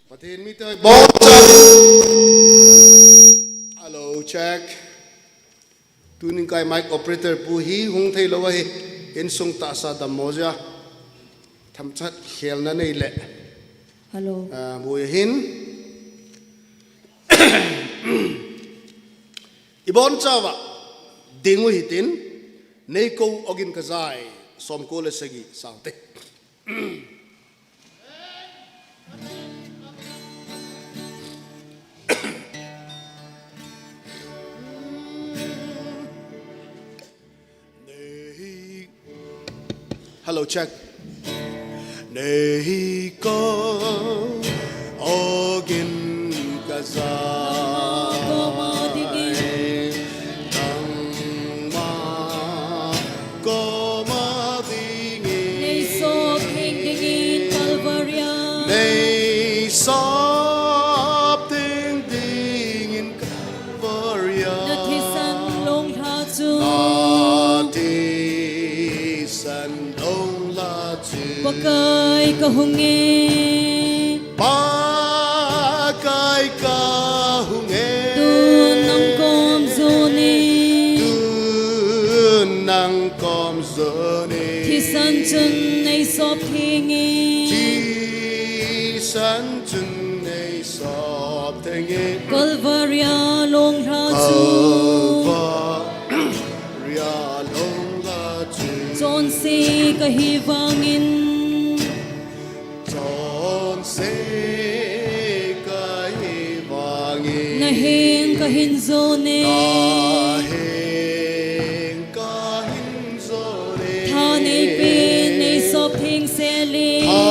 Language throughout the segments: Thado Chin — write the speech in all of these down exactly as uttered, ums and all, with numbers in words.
Pathen mite hoi, bon cha. Hello, check. Tunin kai mic operator pu hi hung thei lou ahi. Insung tahsa dammo jeh a themchat khelna nei le. Hello. Ah, bu ahin. Ibon chauva ding u hitin, nei kou ogin kajai, somko le sagi saute. Hello, check. Nei kou ogin kajai. Nangma koma dingin. Nei sop theng dingin Calvary a. Nei sop theng dingin Calvary a. Na thisan long lha chu. Na thisan long lha chu. Pakai kahung e. Pakai kahung e. Tun nang kom jon e. Tun nang kom jon e. Thisan chun nei sop theng e. Thisan chun nei sop theng e. Calvary a long lha chu. Calvary a long lha chu. Chonse kahi vangin. Chonse kahi vangin. Na heng kahin jon e. Na heng kahin jon e. Tha nei pen nei sop theng sel e. Tha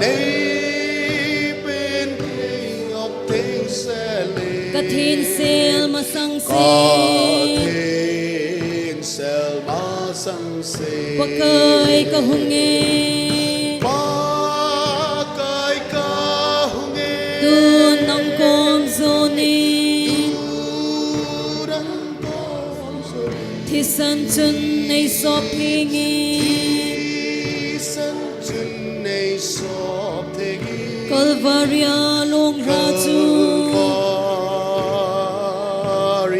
nei pen nei sop theng sel e. Ka thensel masang se. Ka thensel masang se. Pakai kahung e. Pakai kahung e. Tun nang kom jon e. Tun nang kom jon e. Thisan chun nei sop theng e. Thisan chun nei sop theng e. Calvary a long lha chu. Calvary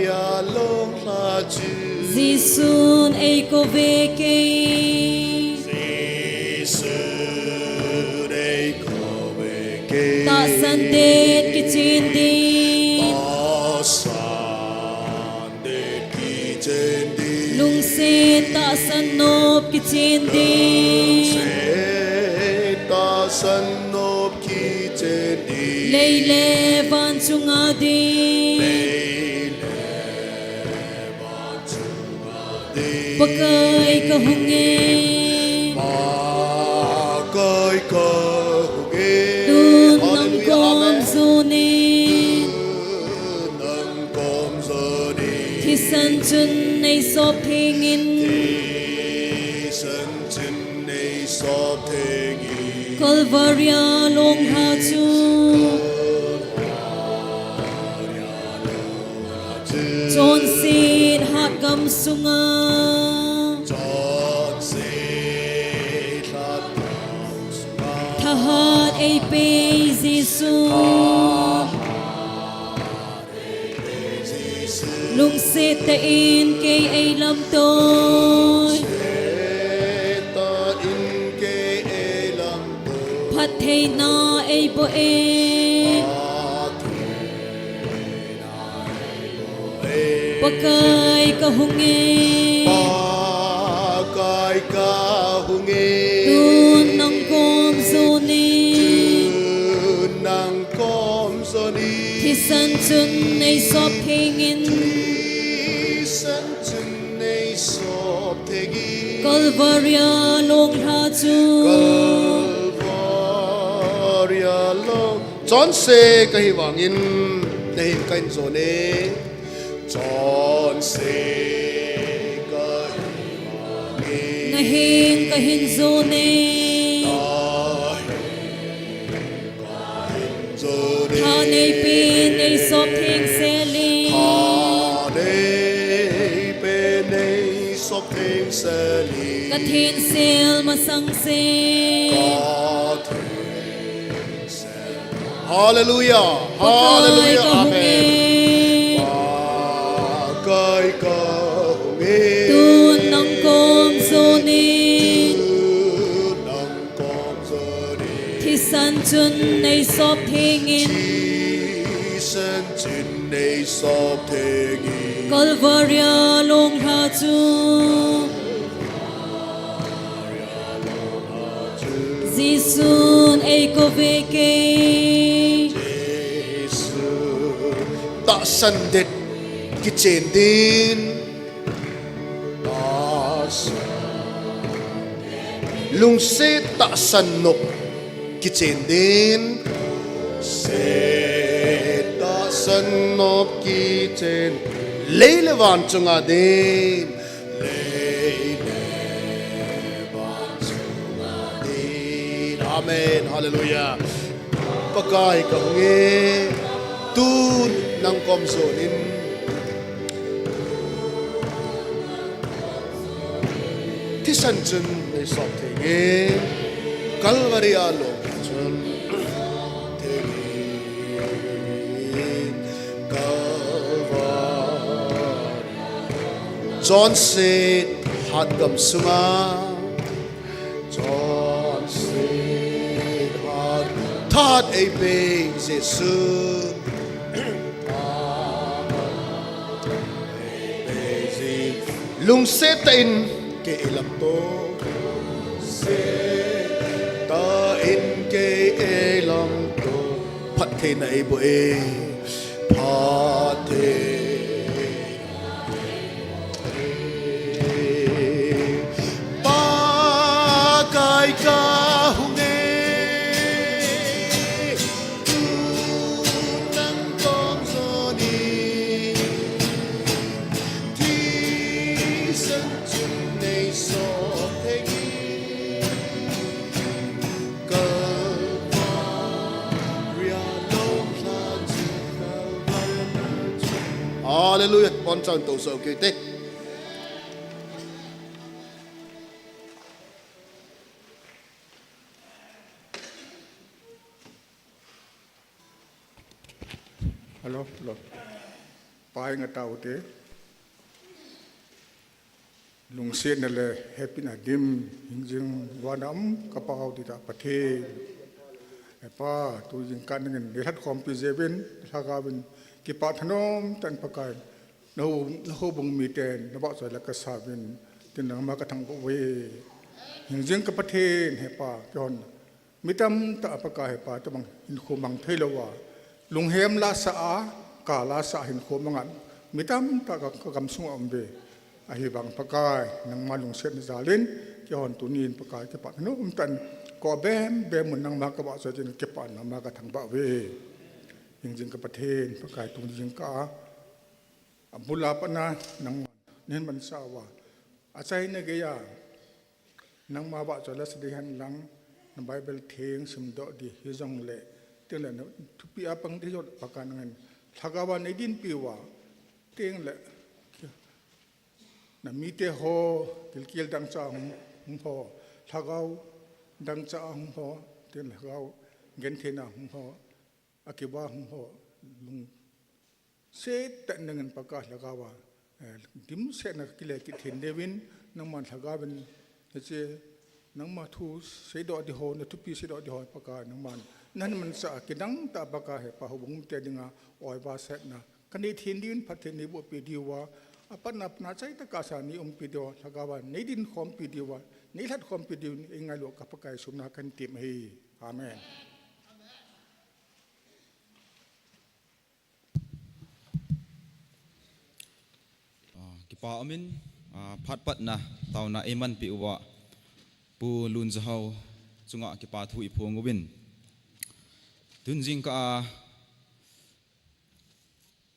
a long lha chu. Jesun eikouve kei. Jesun eikouve kei. Tahsan det kichen din. Tahsan det kichen din. Lungset tahsan nop kichen din. Lungset tahsan nop kichen din. Lei le van chunga din. Lei le van chunga din. Pakai kahung e. Pakai kahung e. Tun nang kom jon e. Tun nang kom jon e. Thisan chun nei sop theng in. Thisan chun nei sop theng in. Calvary a long lha chu. Calvary a long lha chu. Chonset hatgam sunga. Chonset hatgam sunga. Thahat eipe Jesu. Thahat Lungset tah in kei eilamto. Lungset tah in kei eilamto. Phattheina eiboh e. Phattheina eiboh e. Pakai kahung e. Pakai kahung e. Tun nang kom jon e. Tun nang kom jon e. Thisan chun nei sop theng in. Thisan chun nei sop theng in. Calvary a long lha chu. Calvary a long. Chonse kahi vangin, na heng kahin jon e. Chonse kahi vangin. Na heng kahin jon e. Na heng Tha neipen neisop thengsel in. Tha neipen neisop thengsel in. Ka thensel masang se. Ka thensel. Hallelujah. Hallelujah. Amen. Pakai ka hung e. Tun nang kom sonin. Tun nang kom sonin. Thisan chun nei sop thengin. Thisan chun nei sop thengin. Kalvaria long lha chu. Jesun ei kouve kei. Jesu tahsan det kichen din. Tahsan. Lungset tahsan nop kichen din. Lungset tahsan nop kichen. Lei le van chunga din. Lei le van chunga din. Amen. Hallelujah. Pakai ka hung e. Tun nang kom sonin. Thisan chun nei sop thengin. Kalvaria long chun. Thengin. Kalvaria. Chonset hatgam sunga. Chonset hat. Thahat eipei Jesu. Lungset tah in kei eilamto. Lungset tah in kei eilamto. Phattheina eiboh e. Phattheina. Pakai ka hung e. Tun nang kom sonin. Thisan chun nei sop thengin. Kalvaria long lha chu. Kalvaria long lha chu. Hallelujah. Pon chang to so kei te. Hello, hello. Pai nga tau te. Lungsetna le hepina dim hingjing vana um ka Pa hou tita Pathen. He Pa, tu jingkah nangin nei lhat khompi jeh uvin, lhagao vin, kipah thanom tah in Pakai. Na hou, na houbung miten, na vahchoi le kasa uvin, tin nangma ka thangvah uve. Hingjing ka Pathen, he Pa, keihon. Mi tamtah a Pakai he Pa, tabang hinkho mang thei lou a. Lunghem la sa a, ka la sa a hinkho mang a. Mi tamtah ka, ka gamsung a um uve. Ahivang Pakai, nangma lungsetna jal in, keihon tunin Pakai kipah thanom tah in. Ko bem bem mun nangma ka vahchoi tin kipah nangma ka thangvah uve. Hingjing ka Pathen, Pakai tuni jingkah a. Abul a pat na nangman, nei mansa uva. Achaina geiya, nangma vahchoi la sa ding hen lang, na Bible theng simdoh ding hijongle, tin le na thupi a pang ding jong Pakai nangin, lhagao a nei dinpi uva, tin le, na mite ho, gilkel dangchah a hung, hung ho, lhagao dangchah a hung ho, tin lhagao gentheina hung ho, akiva hung ho, lungset tah nangin Pakai lhagao a, eh, dimset na kile kit thei diuvin, nangman lhagao vin, hiche, nangma thu seidoh ding ho, na thupi seidoh ding ho, Pakai nangman, na mansa a kidang tah Pakai he Pa houbung te dinga, oiva setna, ka nei thei diuvin, phatthei nei bohpi diuva, apat na, na chai tah kasa nei umpi diuva, lhagao a, nei dinkhompi diuva, nei lhatkhompi diuvin, eingailu ka Pakai sumna kahin tem ahi. Amen. Ah, kipa umin, ah, phat patna, taona eimanpi uva, Pu Lunjahao chunga kipa thu iphong uvin. Tun jingkah a,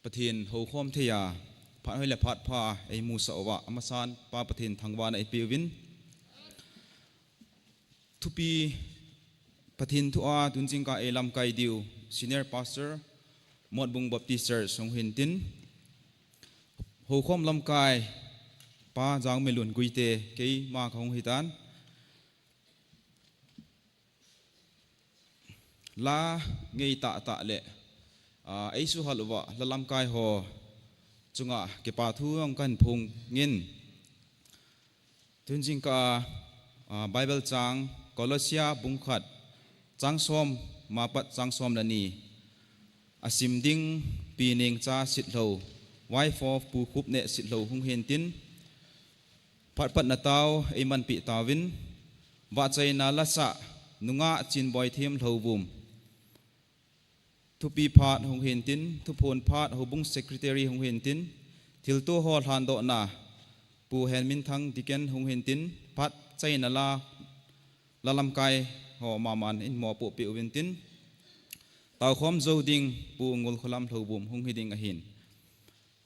Pathen houkhom thei a, phat hoi le phat pha eimusah uva, amasan Pa Pathen thangvahna eipe uvin. Thupi Pathen thu a tun jingkah a eilamkai diu Senior Pastor, Motbung Baptist Church hung hintin. Houkhom lamkai Pa Jangmelun Guite keima kahung hitan. La ngei tahtah le, ah, eisuhal uva la lamkai ho chunga kipa thu jong kahin phong in. Tun jingkah a, ah, Bible chang Kolossia bung khat chang som apat chang som le ni a sim ding Pi Nengcha Sitlhou, wife of Pu Khupneh Sitlhou hung hin tin, phat patna tao eimanpi tauvin, vahchoina lasa, nungah Chinboi Them Lhouvum, thupi phat hung hin tin, thuphon phat houbung secretary hung hin tin, thilto ho lhandohna, Pu Henminthang Deacon hung hin tin, phat chaina la, la lamkai ho maman in mopoh peh uvin tin, taokhom jou ding Pu Ngulkholam Lhouvum hung hi ding ahin.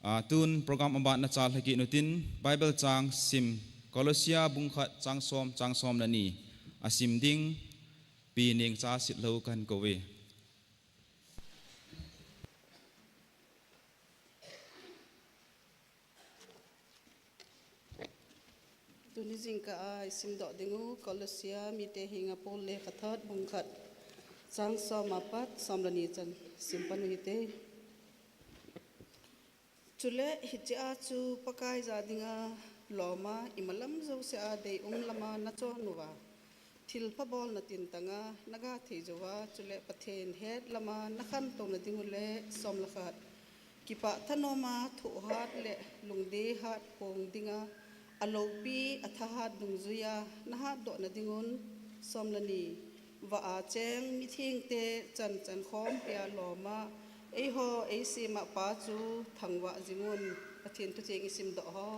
Ah, tun program aban na chal hakit utin, Bible chang sim, Kolossia bung khat chang som, chang som le ni a sim ding Pi Nengcha Sitlhou kahin kou e. Tuni jingkah a isimdoh ding u, Kolossia mite henga Paul lekhathot bung khat chang som apat som le ni chan sim pan u hite. Chule hiche a chu Pakai ja dinga loma imalam jouse a deium lama nachon uva, thilpha bolna tintanga naga thei jouva, chule Pathen het lama nakhantouna ding u le, som le khat, kipah thanoma thohhat le lungdei hat phong dinga, aloupi athahat dungjuia nahatdohna dingun, som le ni, vah a cheng mithengte chanchan khompia loma, eiho eisema Pa chu thangvah jingun. Pathen thutheng isimdoh ho,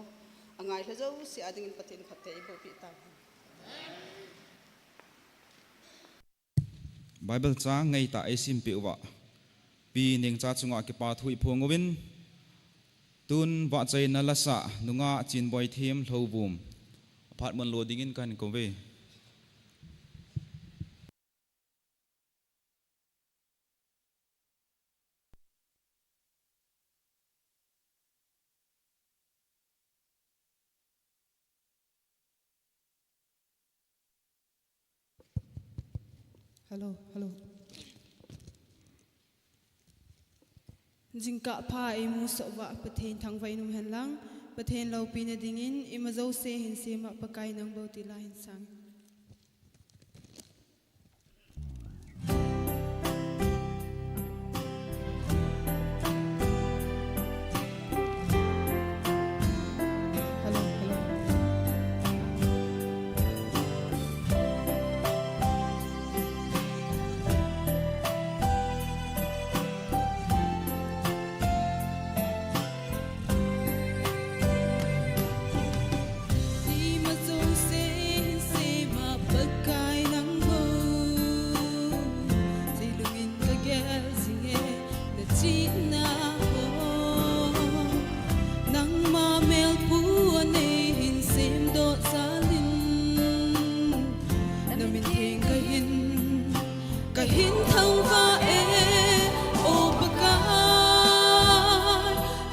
angailha jouse a dingin Pathen phatthei eibohpeh tauhen. Bible chang ngeitah eisimpeh uva, Pi Nengcha chunga kipa thu iphong uvin, tun vahchoina lasa, nungah Chinboi Them Lhouvum, aphat mun lo dingin kahin kou ve. Hello, hello. Jingkah pha eimusah uva Pathen thangvah in um hen lang, Pathen loupina dingin ima jouse hinsema Pakai nang bou ti la hin sang. Ima jouse hinsema Pakai nang bou, cheilungin kagel jinge nachihna ho. Nangma melpu a neihin semdoh jal in, namin theng kahin, kahin thangvah e, O Pakai,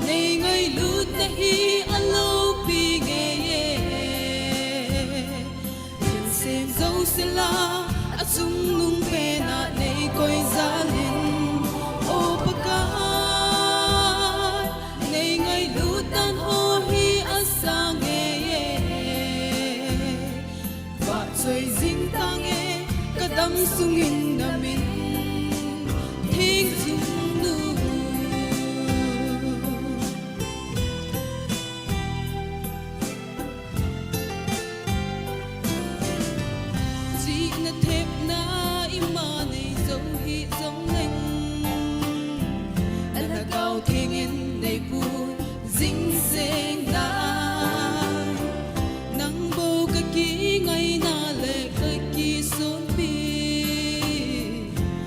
nei ngailutna hi aloupi ngei e. Thilsem jouse lah a chungnung pena nei koi jal in, O Pakai, nei ngailut dan ho hi asang ngei e. Vahchoi jing tange, kadam sungin namin theng chungnung. Chihna thepna ima nei jou hih jongleng, Nalhagao Theng in neipuijing jeng nai. Nang bou kakingaina le kakisonpi,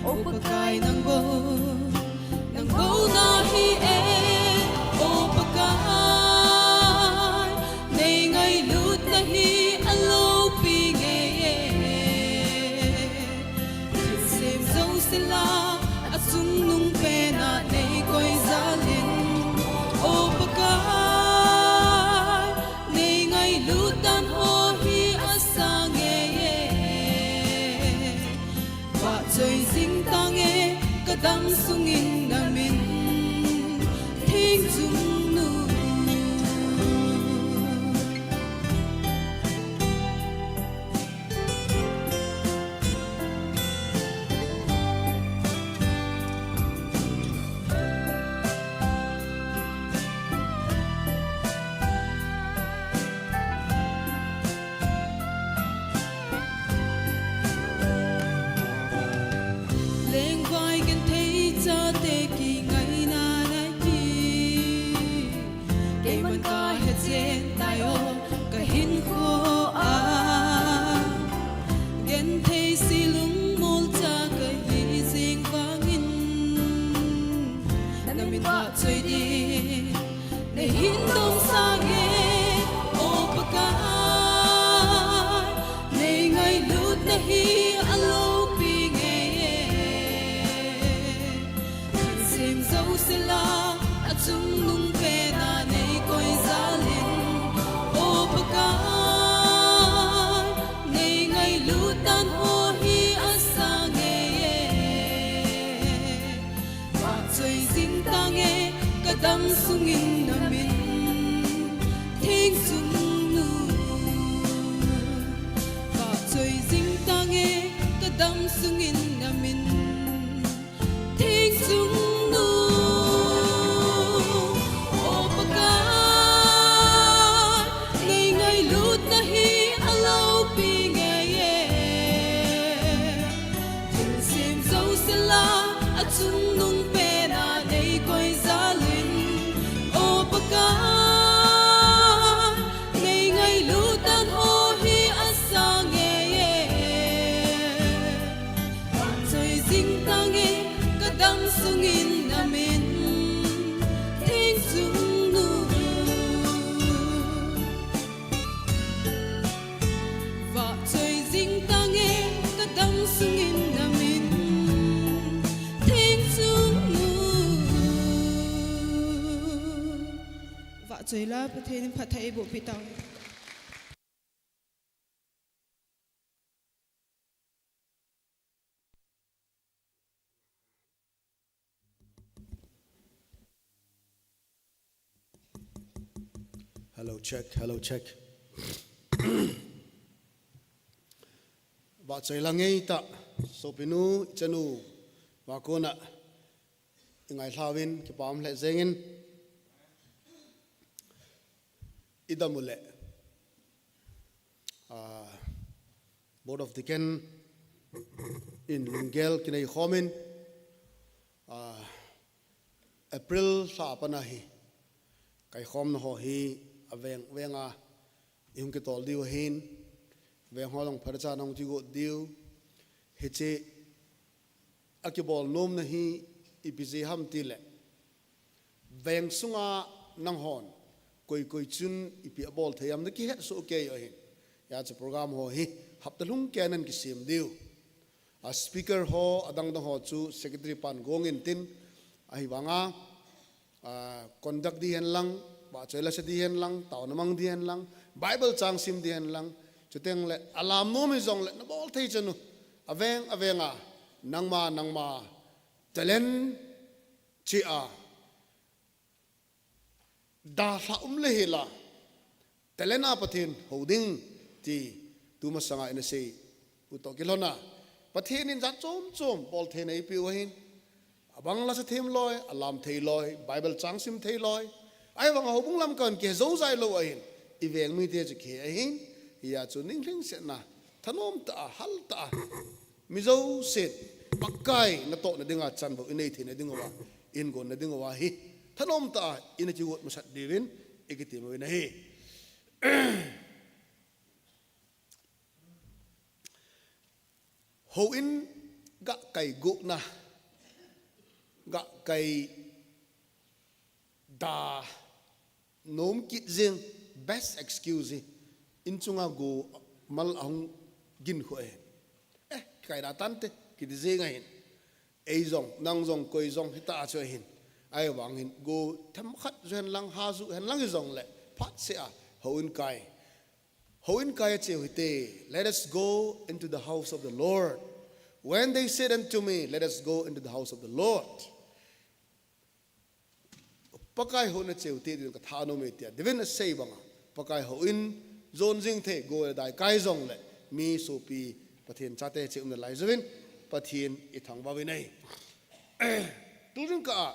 O Pakai nang bou, nang bou nahi e, O Pakai. Nei ngailutna hi aloupi ngei e. Thilsem jouse lah a chungnung pena nei koi jal in, Dam sungin na min thing chung nu. Lengvai genthei chate kingaina nai hi. Keiman ka hechen tai o, ka hinkho a. Genthei si lungmol cha ka hi jing vangin. Na min vahchoi ding. Na hin dong sah nge, O Pakai, nei ngailutna hi a lopi nge. Thilsem jouse lah a chungnung pena nei koi jal in, O Pakai, nei ngailut dan ho hi a sang nge. Vahchoi jing tange, ka dam sungin na min thing chung nu. Vahchoi jing tange, ka dam sungin na min thing chung nu. O Pakai, nei ngailutna hi a lopi nge. Thilsem jouse lah a chungnung pena nei koi jal in, O Pakai, nei ngailut dan ho hi a sang nge. Vahchoi jing tange, ka dam sungin na min thing chung nu. Vahchoi jing tange, ka dam sungin na min thing chung nu. Vahchoi la, Pathen in phatthei eiboh pi tau. Hello, check, hello, check. Vahchoi la ngeitah, sopinu, ichanu, vakona, ingailhauvin, kipah le jengin. Idam u le. Ah, Board of Deacon in lunggel kinei khomin, ah, April lha a pat a hi, kaikhomna ho hi aveng veng a, ihung kitol diu ahin, veng ho jong phatecha nahung kigot diu, hiche akibol nomna hi ipi jeh ham tile, veng sunga nanghon, koi koi chun ipi abol thei ham nakihet soh kei u ahin. Hijeh chun program ho hi hapta lhung keiya nakisem diu. A speaker ho, adang dang ho chu secretary pan gong intin, ahivanga, a, conduct ding hen lang, vahchoi la sa ding hen lang, taona mang ding hen lang, Bible chang sim ding hen lang, chuteng le alam nom hijong le nabol thei chan u, aveng, avenga, nangma, nangma, talent, chia, dalha um le hila, talent a Pathen hou ding ti tumasanga ina sei u toh kilhona. Pathen in jat chom chom bol theina eipeu ahin. Abang la sa them loi, alam thei loi, Bible chang sim thei loi. Ahivanga houbung lam kon kihejou jai lou ahin. Iveng mite chu kihe ahin. Hijeh chun ning lhingsetna, thanom tah a, hal tah a. Mi jousen, Pakai natohna dinga chanvou inei theina diuva, ingon na diuva hi, thanom tah a ina kigot masat diuvin, ikitem uvin ahi. Houin gah kai gotna, gah kai da nom kit jing, best excuse hi, in chunga go mal ahung gin khu ahin. Eh, kai da tante, kiti jing ahin. Ei jong, nang jong, koi jong, hita chu ahin. Ahivangin, go themkhat ju hen lang, ha ju hen lang hijong le, phat seh a, houin kai. Houin kai a cheu hite, let us go into the house of the Lord. When they said unto me, "Let us go into the house of the Lord," Pakai hou na cheu te din ka tha nom e tia David in asei banga, Pakai hou in jon jing thei, go le dai kai jong le mi sopi Pathen chate cheu na lai jovin Pathen i thangvah uve. Tujing kah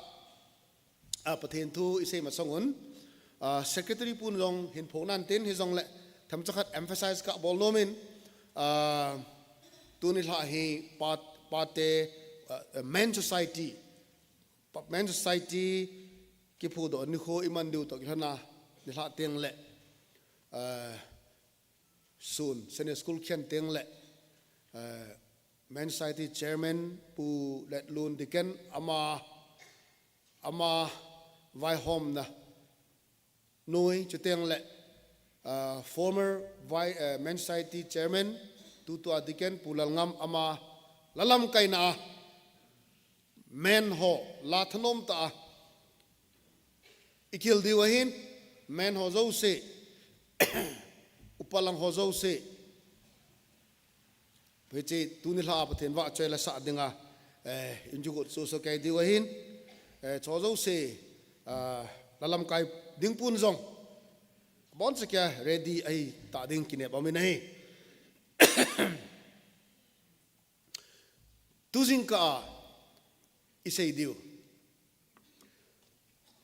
a, a, Pathen thu i sei masang un, a, secretary pun jong hin pho nan tin hi jong le themcha khat emphasize ka bol nom in, a, tuni lha hi part, part te, a, a, men society, pa-, men society kiphudoh nikho i man diu toh kilhon a, nilhah teng le, a, sun, Sunday school khen teng le, a, men society chairman Pu Letlun Deacon ama, ama vaihomna noi, chuteng le, a, former vi-, a, men society chairman, tutua Deacon Pu Lalngam ama lalamkaina a, men ho la thanom tah a i kihil diu ahin, men ho jouse, upa lang ho jouse, hiche tuni lha a Pathen vahchoi la sah dinga, eh, in ju got so so kei diu ahin, eh, cho jouse, ah, lalamkai ding pun jong, abon chakia ready ahi ta ding kinep aum in ahi. Tujing kah a i sei diu.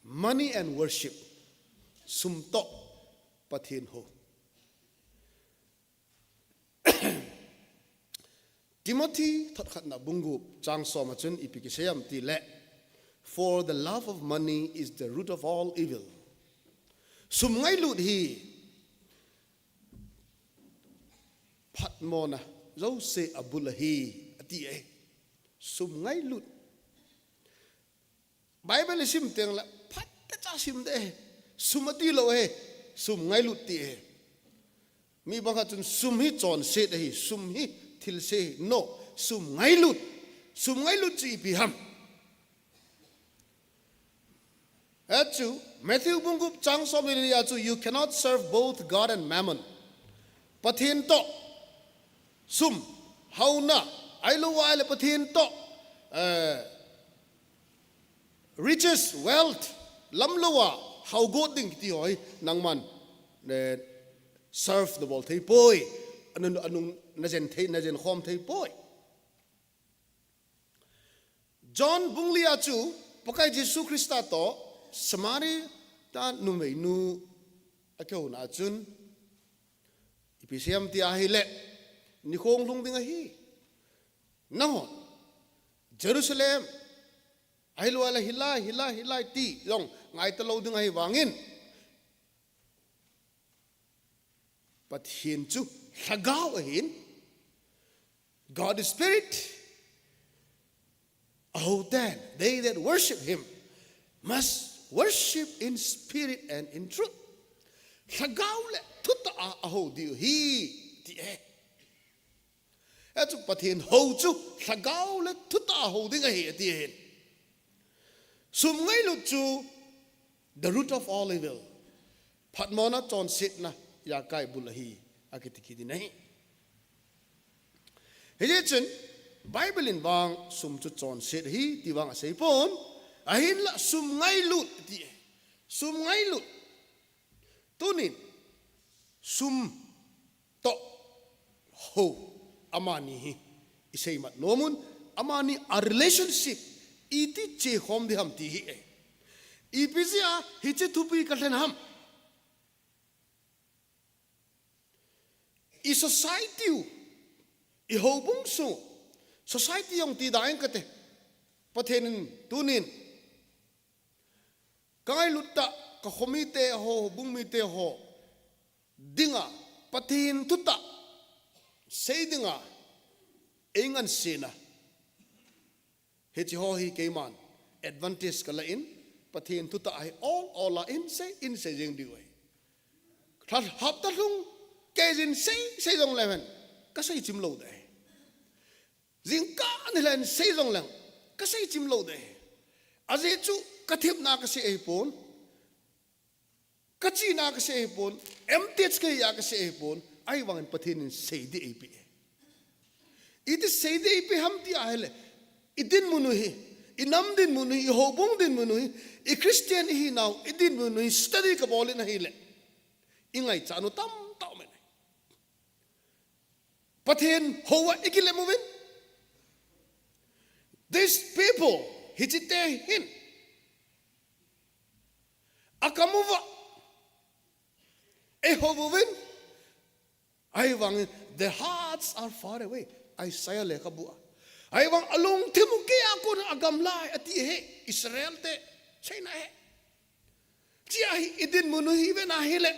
Money and worship. Sum toh Pathen hou. Timothy thot khatna bung gup chang som a chun ipi kisei em ti le, "For the love of money is the root of all evil." Sum ngailut hi phatmona jouse a bul ahi, ati e. Sum ngailut. Bible i sim teng le phat techa sim de e. Sum ati lou e. Sum ngailut ti e. Mi bang khat chun sum hi chonset ahi, sum hi thilse ahi. No, sum ngailut. Sum ngailut chu ipi ham? Achu, Matthew bung gup chang som le li a chu, "You cannot serve both God and mammon." Pathen toh sum, hauna, ahilou le Pathen toh, eh, riches, wealth, lamlou a hao got ding kiti ho hi nangman, eh, serve na bol thei poi. Anung, anung na jen thei, na jen khom thei poi. John bung li a chu Pakai Jesu Christa toh Samaria numeinu akihouna a chun, ipi sei em ti ahile, nikho lhung ding ahi. Nahon Jerusalem, ahilou le hilai, hilai, hilai ti jong ngaita lou ding ahi vangin, Pathen chu lhagao ahin, God is spirit. Ahouten, they that worship him must worship in spirit and in truth. Lhagao le thutah a ahou diu ahi, ti e. Achu Pathen hou chu lhagao le thutah a hou ding ahi, ati ahin. Sum ngailut chu the root of all evil. Phatmona chonsetna ijakai bul ahi, akiti kit in ahi. Hijeh chun Bible in vang sum chu chonset ahi ti vang asei pon, ahinla sum ngailut ti e. Sum ngailut. Tunin, sum toh hou, amani hi i seimat nom un, amani a relationship iti che khom ding ham ti hi e. Ipi jeh a hiche thupi ka lhen ham? I society u, i houbung sung, society jong ti ding kate, Pathen in tunin ka ngailut tah, ka khomite ho, houbung mite ho dinga Pathen thutah sei dinga eingansena, hiche ho hi keiman advantage ka la in, Pathen thutah hi ol ol a in sei, in sei jeng diu ahi. Hapta lhung kei jin sei, sei jong le hen, ka sei chim lou ding ahi. Jingkah nilhah in sei jong leng, ka sei chim lou ding ahi. Ajeh chu ka thepna ka sei ahi pon, ka chihna ka sei ahi pon, M T H ka hi a ka sei ahi pon, ahivangin Pathen in sei ding eipeh e. Iti seiding ipi ham ti ahile, i dinmun u hi, i nam dinmun u hi, i houbung dinmun u hi, i Christian ihinau i dinmun u hi study kabol in ahile, i ngaichat u tamtah um in ahi. Pathen houva i kilem uvin, these people, hiche te hin, akam uva eihou uvin, ahivangin, their hearts are far away. Isaiah lekhabu a. Ahivang alungthim u keiya kona agamla ahi ati ahi, Israel te, China ahi. Hiche hi i dinmun u hi ven ahile,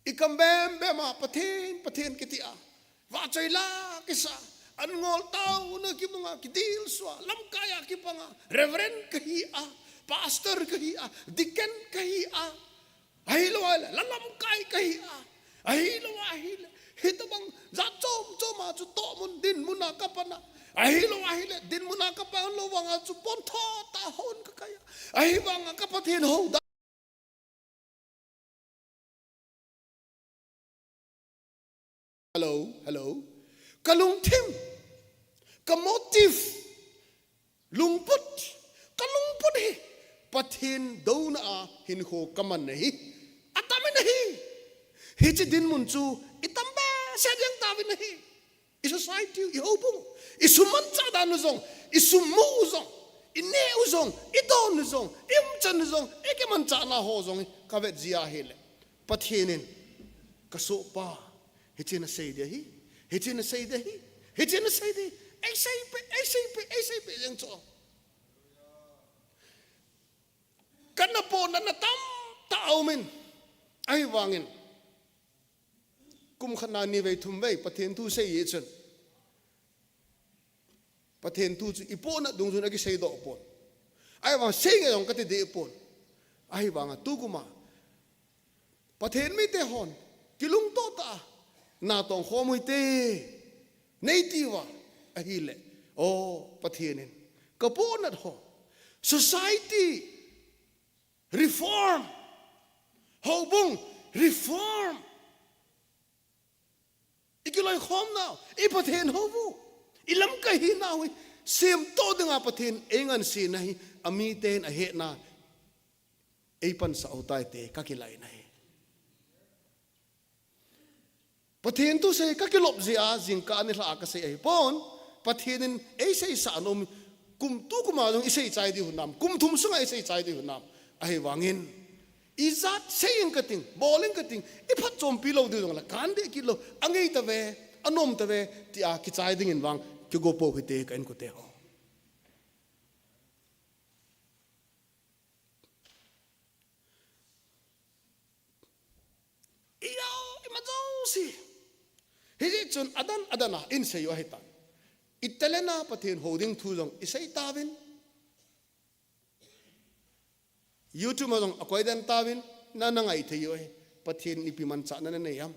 i kam bembem a Pathen, Pathen kiti a, vahchoi la kisa, an ngol taona kibang a, kidilsuh a, lamkai a kibang a, Reverend kahi a, Pastor kahi a, Deacon kahi a, ahilou ahile, la lamkai kahi a, ahilou ahile, hitobang jat chom chom a chu tohmun dinmun a kapan a, ahilou ahile, dinmun a kapan lou vang a chu pontho tah a houin kakai a, ahivang a ka Pathen hou da Hello, hello. Ka lungthim, ka motive, lungput, ka lungput hi Pathen douna a hinkho kaman ahi. Atam in ahi. Hiche dinmun chu i tam behseh jeng tauvin ahi. I society u, i houbung u, i sum manchah dan u jong, i sum mu u jong, i neh u jong, i don u jong, i umchan u jong, i kimanchahna ho jong hi ka vet jeh ahile, Pathen in, ka sohpa, hiche nasei ding ahi, hiche nasei ding ahi, hiche nasei ding ahi, eisei peh, eisei peh, eisei peh jeng chu. Kana pohnatna tamtah aum in, ahivangin, kum khat na ni vei thum vei Pathen thu sei jeh chun, Pathen thu chu i pohnat dungjuiyin akisei doh pon. Ahivang sei nge jong kati deh pon. Ahivanga tukum a Pathen mite hon kilungto tah a natong khom u hite, nei ti uva ahile, o Pathen in, ka pohnat ho, society reform, houbung reform, i kiloikhomnau, i Pathen hou u, i lamkai hinau hi semtoh dinga Pathen in eingansena hi, amiten ahetna eipansah u tai ti ka kilai in ahi. Pathen thu sei ka kilop jeh a, jingkah nilhah a kasei ahipon, Pathen in eiseisah nom, kum tukum a jong isei chai diu hinam, kum thum sunga isei chai diu hinam, ahivangin, ijat sei ing kating, bol ing kating, iphatchompi lou diu jongle, kandeh kit lou, angei tave, anom tave, tia kichai dingin vang, kigo pou hite ka inkote ho. Ijat, imajouse. Hijeh chun adan adan a isei u ahitan. I talent a Pathen hou ding thu jong isei tauvin. YouTube a jong akoi den tauvin, na, na ngai thei u ahi. Pathen in ipi manchahna nanei ham.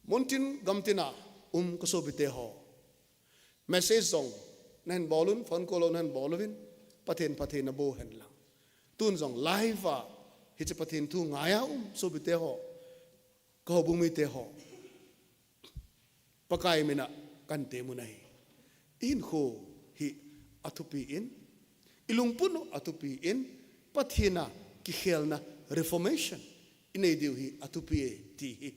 Muntin gamtin a um ka sopite ho. Message jong nahin bol un, phone call jong nahin bol uvin, Pathen phatthei naboh hen lang. Tun jong live a, hiche Pathen thu ngai a um sopite ho, ka houbung mite ho, Pakai mina kahin temun ahi. I hinkho hi athupi in, i lungput u athupi in, Pathen a kikhelna reformation inei diu hi athupi e ti hi.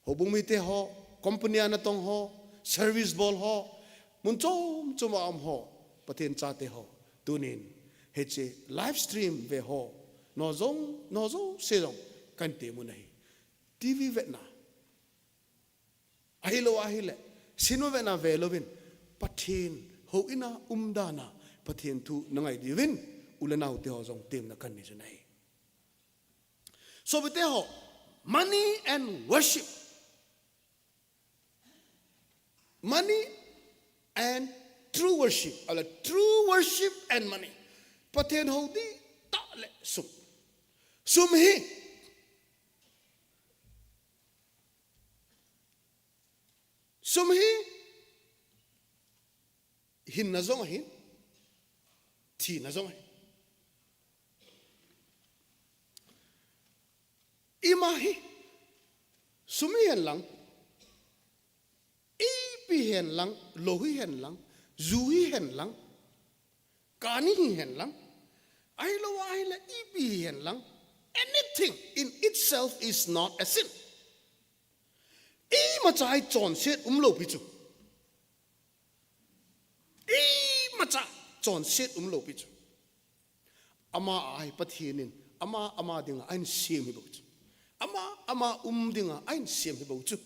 Houbung mite ho, company a natong ho, service bol ho, mun chom chom a um ho, Pathen chate ho, tunin hiche live stream ve ho, nao jong, nao jouse jong kahin temun ahi. TV vetna, ahilou ahile, cinema vetna ve louvin, Pathen houin a umdan a, Pathen thu nangai diuvin, u le naote ho jong temna kahin nei jun ahi. Sopite ho, money and worship. Money and true worship. Ahilou le true worship and money. Pathen hou dihtah le sum. Sum hi. Sum hi. Hinna jong ahin, thina jong ahin. Ima hi, Sum hihen lang, ipi hihen lang, lou hihen lang, ju hihen lang, kani hihen lang, ahilou ahile ipi hihen lang, anything in itself is not a sin. Imacha hi chonset umlou pi chu. Imacha chonset umlou pi chu. Ama ahi Pathen in, ama, ama dinga ahin sem hi bou chu. Ama, ama um dinga ahin sem hi bou chu.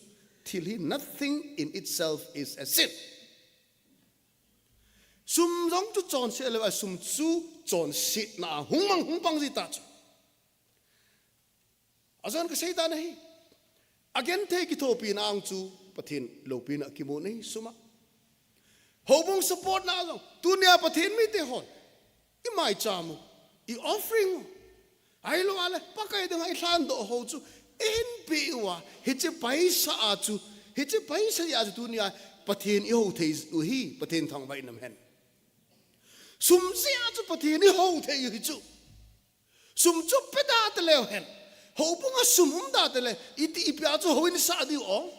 Thil hi, nothing in itself is a sin. Sum jong chu chonset lou a, sum chu chonsetna a hung mang hung pang ji ta chu. Ajon kasei dan ahi. Agenthei kithopina ang chu Pathen loupina kimu ahi sum a. Houbung support na jong, tunia Pathen mite hon, imaicham u, i offering u, ahilou ahile Pakai dinga ilhandoh ho chu ihin pe uva, hiche paisa a chu, hiche paisa a chu tunia Pathen ihou thei u hi, Pathen thangvah in um hen. Sum jeh a chu Pathen ihou thei u hi chu. Sum chu pe da taleu hen. Houbung a sum um da tale, iti, ipi a chu houin isah diu o?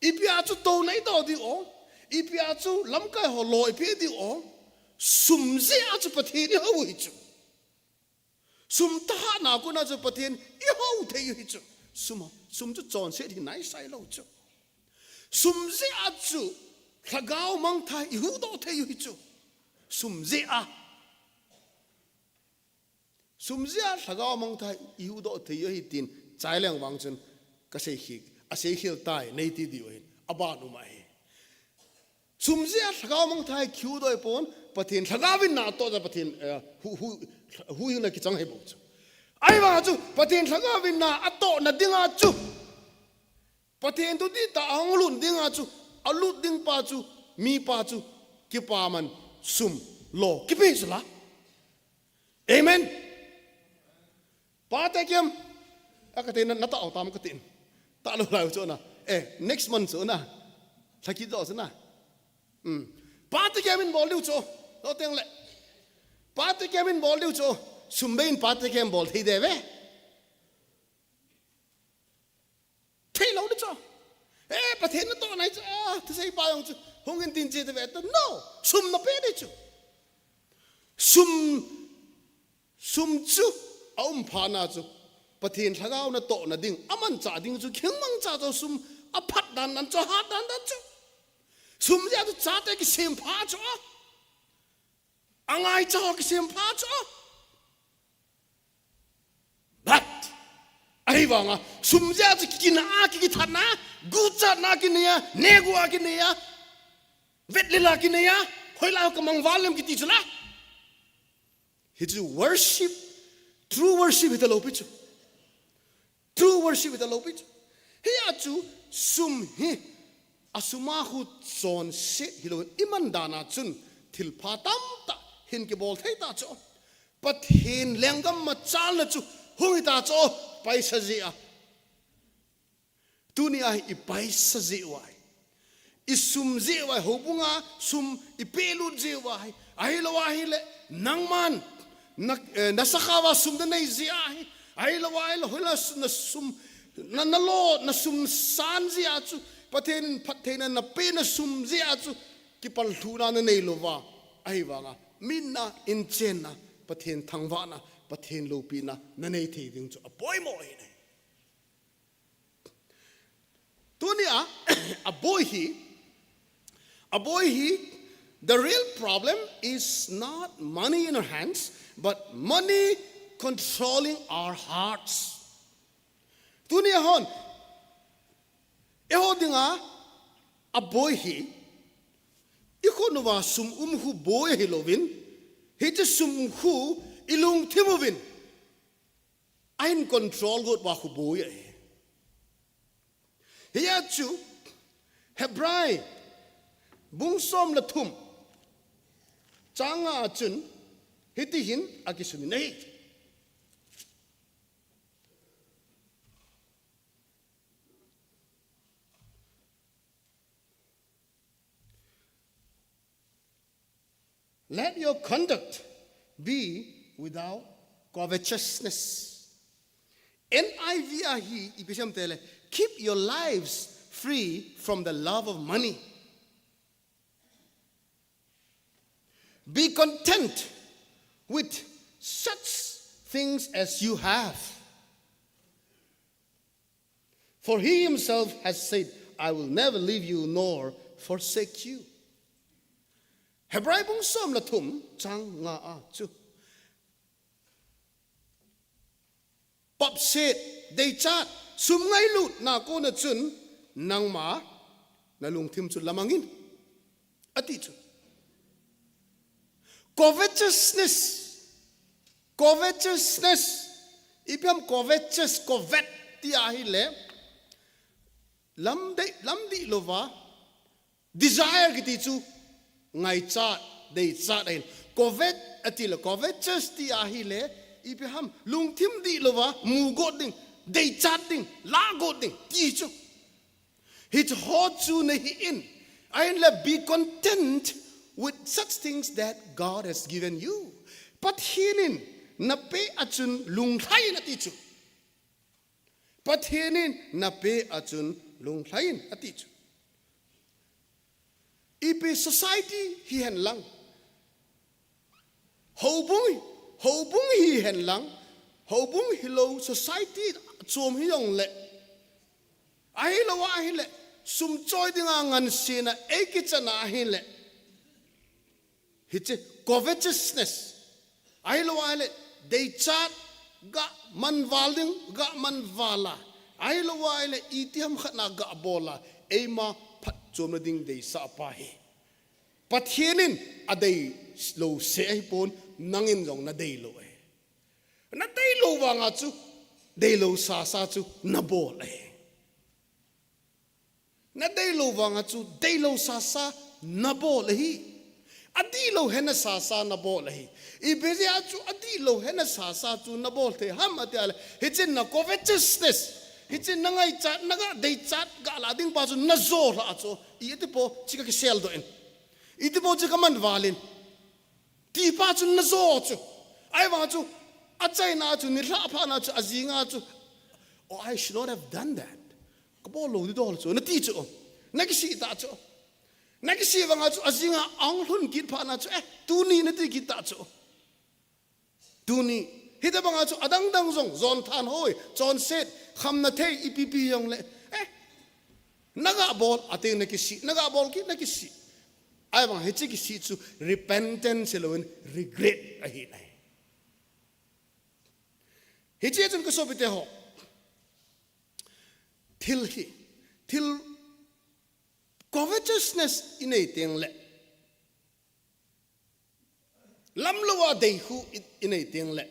Ipi a chu touna idoh diu o? Ipi a chu lamkai ho lou ipi diu o? Sum jeh a chu Pathen ihou hi chu. Sum thahatna kona chu Pathen ihou thei u hi chu. Sum, sum chu chonset hi naisai lou chu. Sum jeh a chu lhagao mangthah ihuhdoh thei u hi chu. Sum jeh a. Sum jeh a lhagao mangthah ihuhdoh thei u ahi tin, chai leng vang chun kasei khel, asei khel tai, nei ti diu ahi, aban um ahi. Sum jeh a lhagao mangthah kihuhdoh pon, Pathen lhagao in na atoh a Pathen, eh, hu, hu, huhhingna kichang ahi bou chu. Ahivang chu, Pathen lhagao in na atohna dinga chu. Pathen thutah a ahung lut dinga chu, alut ding pa chu, mi pa chu, kipaman sum lo kipe chu la. Amen. Pate kem, a kati na, natah u tam kati. Tah lou lai u chu na. Eh, next month chu na. Lhakit jo chu na. Hmm. Pate kem in bol diu chu. Lo teng le. Pate kem in bol diu chu. Sum bei in pate kem bol thei de ve. Thei lou di chu. Eh, Pathen natoh nai chu, ah, thusei pa jong chu. Hung in tin che te ve ta. No. Sum na pe di chu. Sum, sum chu, aum phat na chu. Pathen lhagao natohna ding, amanchah ding chu, kihing mangcha chu sum, aphat dan dan chu, ahat dan dan chu. Sum jeh a chu chate kisem pha chu. Angaicha ho kisem pha chu. But, ahivanga, sum jeh a chu kikina a, kikithatna, guchatna kinei a, negu a kinei a, vetlil a kinei a, hoilai ho kamang val lem kiti chu la. Hichu worship, true worship hita lou pi chu. True worship hita lou pi chu. Hia chu sum hi, asum a khu chonset hilou in iman dan a chun thilpha tamtah hin kibol thei ta chu. Pathen lenggam machalna chu hung hita chu paisa jeh a. Tunia hi ipaisa jeh uva hi. Isum jeh uva hi, houbunga sum ipelut jeh uva hi. Ahilou ahile, nangman, na, eh, nasakha uva sum nanei jeh a hi. Ahilou ahile, hoilai na sum, na, nalo, nasum san jeh a chu, Pathen in phattheina napeh na sum jeh a chu, kipallhuhna nanei louva. Ahivanga, minna, inchenna, Pathen thangvahna, Pathen loupina, nanei thei ding chu apoimo ahi. Tunia, aboi hi, aboi hi, the real problem is not money in our hands, but money controlling our hearts. Tunia hon, eiho dinga, aboi hi, ikhut uva sum um khu boi ahilouvin, hiche sum khu ilungthim uvin, ahin control got uva khu boi ahi. Hia chu Hebrai bung som le thum chang nga a chun hiti hin akisun in ahi. Let your conduct be without covetousness. N I V a hi ipi asei em tile, Keep your lives free from the love of money. Be content with such things as you have. For he himself has said, "I will never leave you nor forsake you." Hebrai bung som le thum chang nga a chu, papset, deichat, sum ngailutna kona chun nangma na lungthim chu lamang in, ati chu. Covetousness. Covetousness. Ipi ham covetous, covet ti ahile, lamdei, lamdih louva, desire kiti chu ngaichat, deichat ahin. Covet ati le, covetous ti ahile, ipi ham, lungthim dih louva, mugot ding, deichat ding, lagot ding, ti chu. Hiche ho chu nahi in. Ahinla, be content with such things that God has given you. Pathen in napeh a chun lunglhai in ati chu. Pathen in napeh a chun lunglhai in ati chu. Ipi society hihen lang, houbung, houbung hihen lang, houbung hilou society chom hijongle, ahilou ahile, sum choi dinga ngansena eikichan ahile, hiche covetousness, ahilou ahile, deichat, ga manval ding, ga manval a, ahilou ahile, itiham khat na ga bol a, eima phatchomna ding deisah pa hi, Pathen in adeilou seh ahipon, nangin jong nadeilou ahi. Nadeilou vanga chu, deilou sasa chu nabol ahi. Nadeilou vanga chu, deilou sasa nabol ahi. Adihlou hena sasa nabol ahi. Ipi jeh a chu adihlou hena sasa chu nabol thei ham ati le, hiche na covetousness, hiche na ngaichat, na ga deichat, ga la ding pa chu najo lha chu. Iti po, hiche kakiseldoh in. Iti po hiche kamanval in, ti pa chu najo chu. Ahivang chu, achaina chu, nilhah phatna chu, ajinga chu, "Oh, I should not have done that. Kabol lou ding dol chu," nati chu. Nakisih ta chu. Nakisih vanga chu, ajinga ahung lhun kit phatna chu, "Eh, tuni," nati kit ta chu. Tuni. Hitobanga chu adangdang jong, jon thanhoi, chonset, khamna thei, ipi pi jongle, eh, naga bol, ateng nakisih, naga bol kit nakisih. Ahivang hiche kisih chu repentance hilouvin regret ahi nai. Hiche chun kasopite ho, thil hi, thil covetousness inei tengle, lamlou a deikhu i, inei tengle,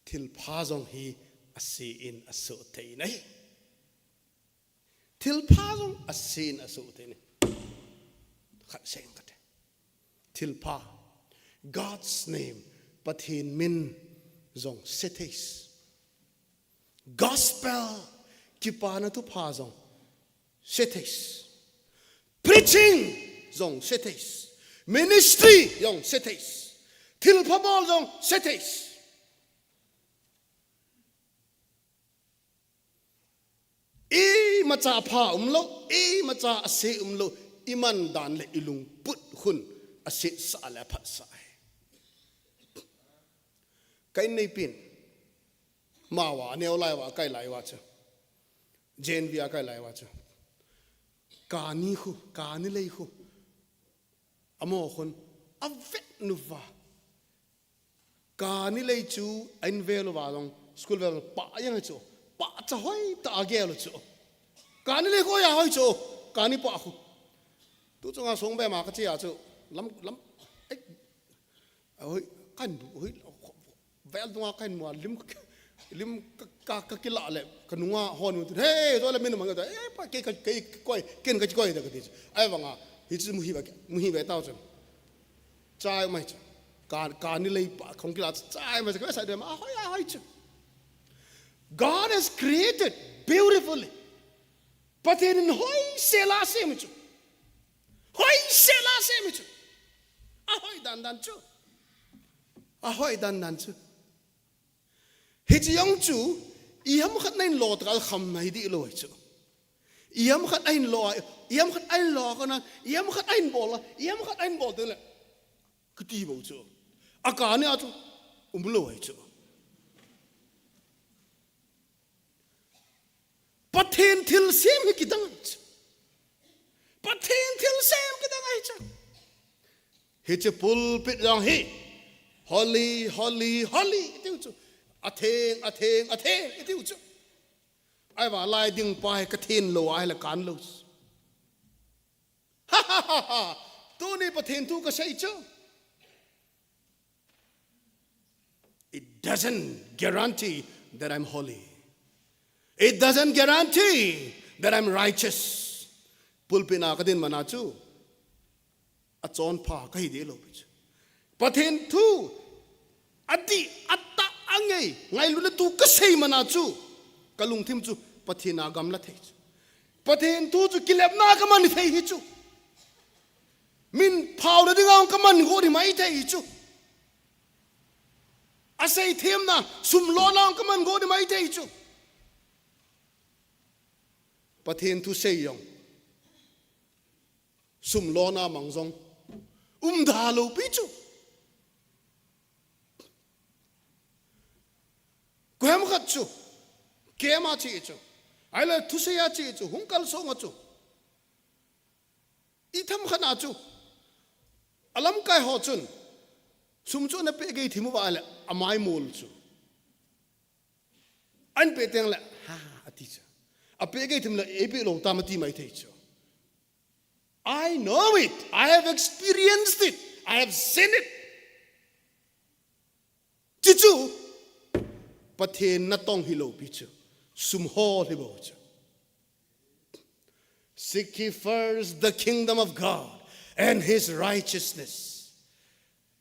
thilpha jong hi ase in asoh thei nai. Thilpha jong ase in asoh thei nai. Khat seng kate. Thilpha, God's name, Pathen min jong se thei. Gospel, kipana thupha jong se thei. Preaching jong se thei. Ministry jong se thei. Thilpha bol jong se thei. Imacha apha umlou, imacha ase umlou, iman dan le ilungput khun asetsah le aphatsah ahi. Ka in neipin, mao a, aneo lai uva, akai lai uva chu, J N V a akai lai uva chu, kani khu, kani lei khu, amaho khun avet uva. Kani lei chu a in vel uva jong, school vel pah jeng chu, pahcha hoitah a agel u chu. Kani lei khu ahoi chu, kani pah khu. Tu chunga song be ma kache a chu, lam, lam, eh, ahoi, kan, hoi, vel dunga kan mu a lim, lim ka, ka, kakilah le, kanunga hon u tu, "Hey, to le min mang ta, eh, pa, kei, kei, kei, koi, ken kakikoi da," kati chu. Ahivanga, hichu mu hi ve, mu hi ve tao chun. Chai mai chu. Ka, kani lei pah, khong kila chu, chai mai chu, ka sa de ma, ahoi, ahoi chu. God has created beautifully. Pathen in hoisel a asem chu. Hoisel a asem chu. Ahoi dan dan chu. Ahoi dan dan chu. Hiche jong chu, Iham khat nahin lo tah a khamna hi dih lou ahi chu. Iham khat nahin lo a, iham khat nahin lo a kona, iham khat nahin bol a, iham khat nahin bol teng le, kiti bou chu. Akah nia chu, um lou ahi chu. Pathen thilsem hi kidang ahi chu. Pathen thilsem kidang ahi chu. Hiche pulpit jong hi, "Holy, holy, holy," itiu chu. "Atheng, atheng, atheng," itiu chu. Ahivang lai ding pa hi ka then lou ahile kan lou chu. Tuni Pathen thu kasei chu. It doesn't guarantee that I'm holy. It doesn't guarantee that I'm righteous. Pulpit na kadin mana chu, achonpha kahi dih lou pi chu. Pathen thu, adih, atah, angei, ngailutna thu kasei mana chu, kalungthim chu, Pathen a gamla thei chu. Pathen thu chu, kilepna kaman thei hi chu. Min phaona dinga kaman got hi maithei hi chu. Asei themna, sum lona kaman got hi maithei hi chu. Pathen thu sei jong, sum lona mang jong, umda lou pi chu. Koiham khat chu, camp a che chu, ahile thusei a che chu, hung kalsong a chu. Itham khat na chu, alamkai ho chun, sum chu ana peh gei thim uva ahile, amai mol chu. Ahin peh teng le, "Ha," ati chu. Apeh gei thim le, "Eipeh lou tam," ati maithei chu. I know it. I have experienced it. I have seen it. Chuchu, Pathen natong hilou pi chu. Sum hol hi bou chu. "Seek ye first the kingdom of God and his righteousness,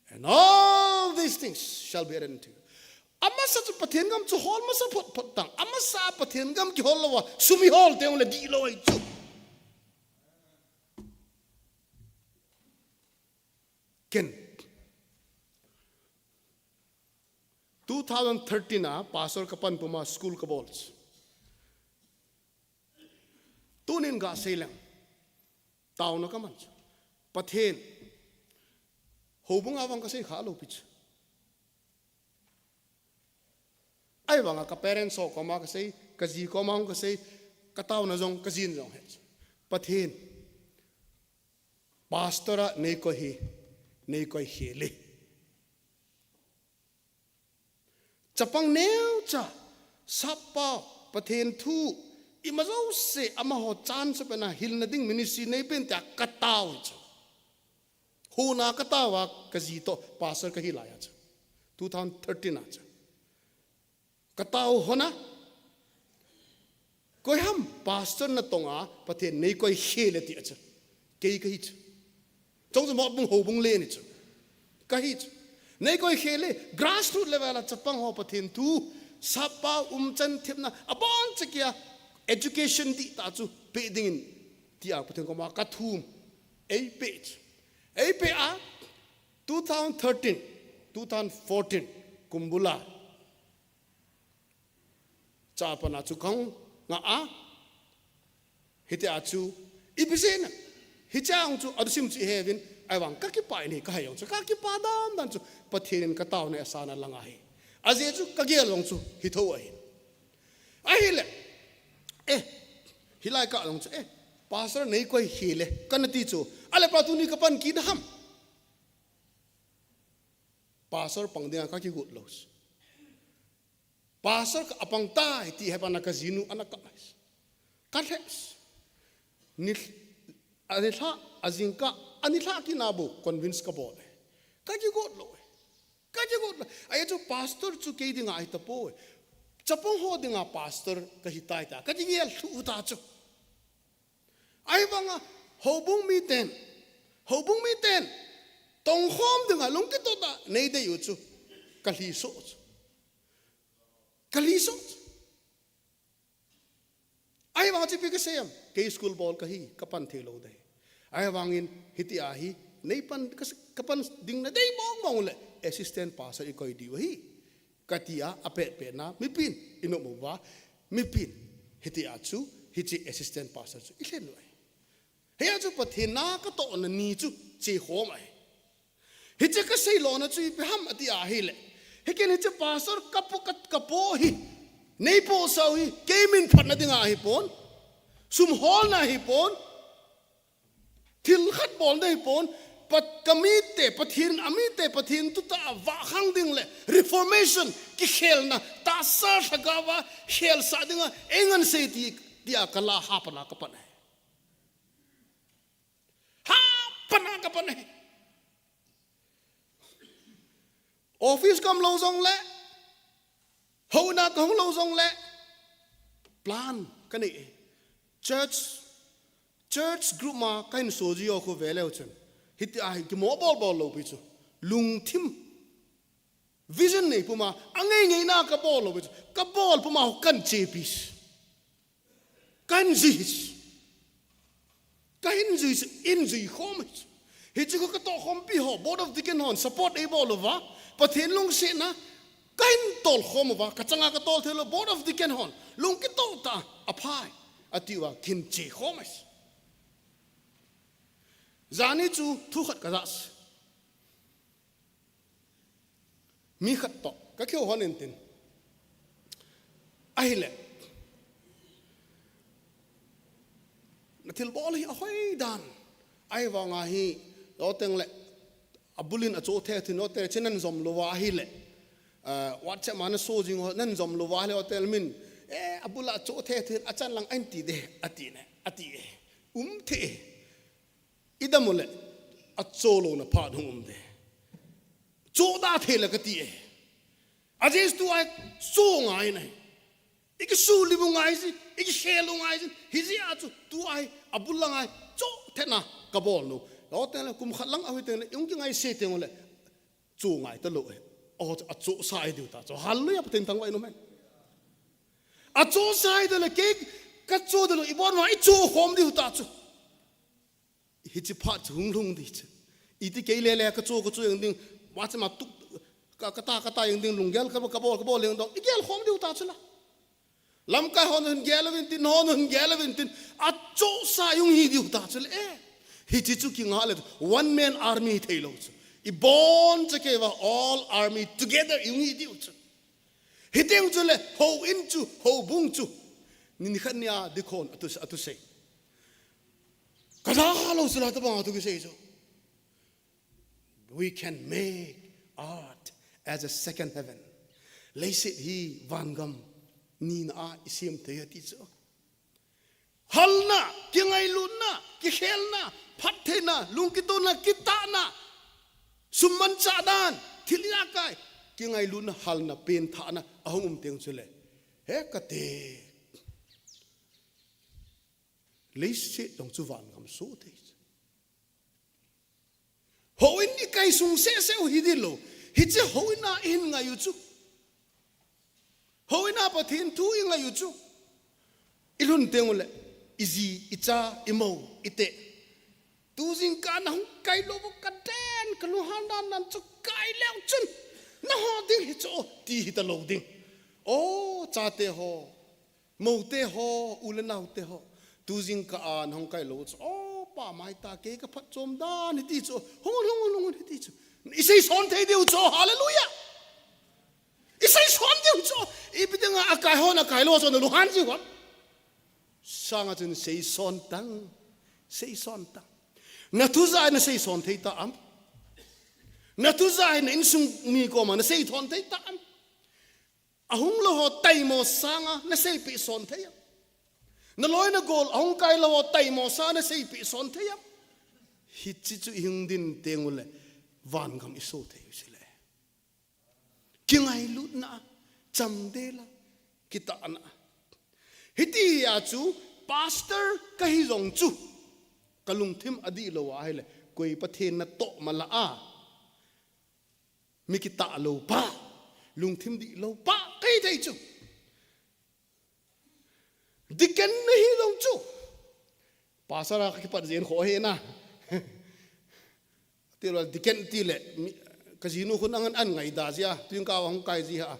and all these things shall be added unto you." Amasa chu Pathen gam chu hol masa phot phot tang. Amasa Pathen gam kihol louva, sum ihol teng le dih lou ahi chu. Ken, two thousand thirteen a pastor kapan puma school kabol chu. Tunin gasei leng, taona kaman chu. Pathen, houbung a vang kasei kha lou pi chu. Ahivanga ka parents ho koma kasei, kaji koma hung kasei, kataona jong, kajin jong he chu. Pathen, pastor a neikoi hi, neikoi khel e. Chapang neocha, sappao, Pathen thu, ima jouse, amaho chance pena hilna ding ministry neipen tia katao chu. Hona katao a kaji toh, pastor kahi laiya chu. Two thousand thirteen a chu. Katao hona, koiham pastor natonga Pathen neikoi khel e ti a chu. Kei kahi chu. Chong chu Motbung houbung len hi chu. Kahi chu. Neikoi khel e, grassroot level a chapang ho Pathen thu, sappao umchan themna, aboncha kia education dihtah chu peh dingin, tia Pathen koma kathum. Eipeh chu. Eipeh a, two thousand thirteen, two thousand fourteen, kum bula. Chapang a chu kahung ngah a. Hitia chu, ipi jeh a, hichang chu, adusim chu iheuvin, ahivang kakipah in hi kahai jong chu, kakipah dan dan chu, Pathen in kataona asana langa hi. Ajeh chu, kagel jong chu, hitho ahi. Ahile, eh, hilai kah jong chu, eh, pastor neikoi khel e, kana ti chu, ale pa tuni kapan kit ham. Pastor pang dinga kakigot lou. Pastor ka apang tai ti he pana kajinu ana kap mai. Kalhe. Ni, anilha, ajingkah, anilha kina bou convince kabol e. Kakigot lou e. Kakigot lou. Ajeh chu pastor chu kei dinga ahitapoi. Chapang ho dinga pastor kahitai ta. Kakigel lhu ta chu. Ahivanga, houbung miten, houbung miten, tongkhom dinga lungkitot a neidei u chu, kalhi soh chu. Kalhi soh chu. Ahivanga chu ipi kasei em, kei school bol kahi, kapan thei lou dei. Ahivangin, hitia hi, neipan, kas-, kapan ding nadei mong mong le, assistant pastor ikoi diu ahi. Kati a, apet pet na, mipin, inom uva, mipin, hiti a chu, hiche assistant pastor chu, ilhen uve. Hia chu Pathen na katohna ni chu, che khom ahi. Hiche kasei lona chu, ipi ham ati ahile. Hiken hiche pastor kapo, ka, kapo hi, neipo sau hi, kei min phatna dinga ahipon, sum holna ahipon, Thil khat bolna hipon, Pat-, kamite, Pathen, amite, Pathen tuta vahkhang ding le reformation, kikhelna, tahsa lhagao va, khelsah dinga, eingan sei ti, tia kala hapana kapan ahi. Hapana kapan ahi. Office kaum lou jongle, houna kahung lou jongle, plan kanei e. Church, church group ma kahin soji u khu veleu chun, hiti ahi, kimo bol bol lou pi chu. Lungthim, vision nei puma, angei ngeina kabol lou pi chu. Kabol puma kahin chepi chu. Kahin jui chu. Kahin jui chu, in jui khom chu. Hichu katoh khompi ho, Board of Deacon hon support eibol uva, Pathen lungsetna, kahin tol khom uva, kachanga katol thei lou, Board of Deacon hon lungkitoh tah a, aphai, ati uva, kahin che khom chu. Jani chu thu khat kaja chu. Mi khat toh kakihou hon intin. Ahile, nathilbol hi ahoi dan. Ahivanga hi, loteng le, abulin acho thei thin, loteng le, chen nan jom louva ahile. Ah, WhatsApp ma naso jing ho, nan jom louva ahile, loteng le min, eh, abula acho thei thin, achan lang ahin ti de, ati ne, ati e. Um thei e. Idam ule, acho louna phat hung um de. Cho da thei le kati e. Ajeh chu tua hi cho ngai nai. Ikisulim u ngai ji, ikikhel u ngai ji. Hijeh a chu tua hi abul lang a cho thei na kabol nu. Loteng le kum khat lang ahi teng le, iung kingaise teng ule. Cho ngai talou e. O, achosa ahi diu ta chu. Hallelujah, Pathen thangvah in um hen. Achosa ahi teng le kei kacho talou, ibon ma icho khom diu ta chu. Hiche phat chu hung lhung ding chu. Iti kei le le kacho, kacho jeng ding, WhatsApp ma tu, ka, kata, kata jeng ding, lunggel ka, kabol, kabol jeng dong, igel khom diu ta chu la. Lamkai hon hin gel uvin tin, hon hin gel uvin tin, achosa jong hi diu ta chu le, eh. Hiche chu kinga le, one man army thei lou chu. Ibon chakei va, all army together jong hi diu chu. Hiteng chu le, houin chu, houbung chu. Ni, ni khat nia dikhon, atu, atu sei. Kaja lou chu la tabang atu kisei chu. We can make earth as a second heaven. Leiset hi vangam nina a isem thei ati chu. Halna, kingailutna, kikhelna, phattheina, lungkitona, kitahna, sum manchah dan, thil ijakai, kingailutna, halna, penthahna, ahung um teng chu le. He kate. Leiset jong chu vangam soh thei. Houin ikai sung seh seh u hi ding lou. Hiche houin a ihin ngai u chu. Houin a Pathen thu ingai u chu. Ilhun teng ule, iji, icha, imou, ite. Tu jingkah nahung kai lou u kaden, kalunghan dan dan chu kai leu chun. Naho ding hi chu, ti hita lou ding. O, chate ho. Moute ho, u le naote ho. Tu jingkah a nahung kai lou chu. O, pa mai ta kei kaphatchom dan hiti chu. Hung un, hung un, hung un hiti chu. Isei son thei diu chu. Hallelujah. Isei son diu chu. Ipi dinga akai hon akai lou chu nalunghan jiu ham. Sanga chun sei son tan. Sei son tan. Nathu jai nasei son thei ta am. Nathu jai na insung mi koma nasei thon thei ta am. Ahung lou ho taimo sanga naseipeh son thei am. Naloi nagol ahung kai lou ho taimo sanga naseipeh son thei am. Hiche chu ihung ding teng ule vangam isoh thei u chu le. Kingailutna, chamdel a, kitahna. Hiti a chu pastor kahi jong chu kalungthim adih lou ahile, koi Pathen natoh mala a. Mi kitah lou pa, lungthim dih lou pa, kahi thei chu. Deacon nahi jong chu. Pastor a kakipat jeng kho hi na. Tilou deacon tile, mi, kajinu khun angan an ngaida jia, tuin ka hung kai ji ha.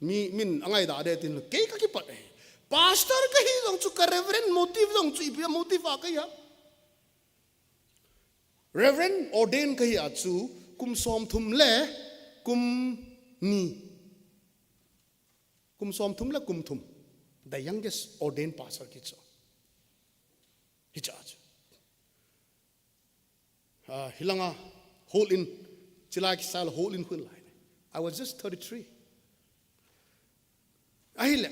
Mi, min angai da de tin, kei ka kipat e. Pastor kahi jong chu ka Reverend motive jong chu ipi a motive a kahi a. Reverend ordain kahi a chu kum som thum le kum ni. Kum som thum le kum thum. The youngest ordained pastor kichu. Hicha chu. Ah, hilanga hole in, chilai kisal hole in hun lai. I was just thirty-three. Ahile.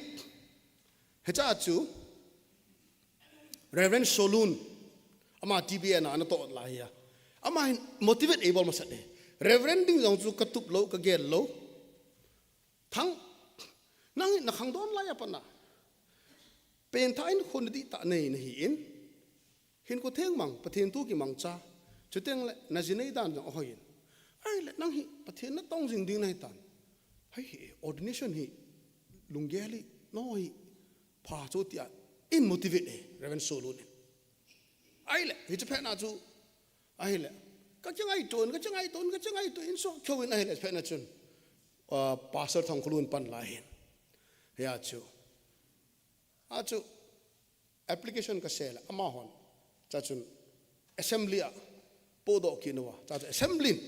Hicha chu. Reverend Solun. Ama T B A na, ana to lai ya. Ama hin motivate ei bol masat e. Reverend ding jong chu ka tup lou, ka gel lou. Thang, nang na khangdon lai a pat na. Pengtha in khun di ta nei nahi in. Hin ko theng mang, Pathen thu kimang cha. Chuteng le, na ji nei dan jong ahoi in. Ahile, nang hi, Pathen natong jing ding nahi tan. Hai hi, ordination hi, lunggel hi, no hi, pha chu tia, in motivate e, Reverend Solun in. Ahile, hichu phat na chu, ahile, ka chingai ton, ka chingai ton, ka chingai ton, in so, kyo in ahile, phat na chun. Ah, Pastor Thangkhulun pan lai hin. Hia chu. A chu, application ka sel a, amahon. Cha chun, assembly a, podoh kit uva. Cha chu, assembly in,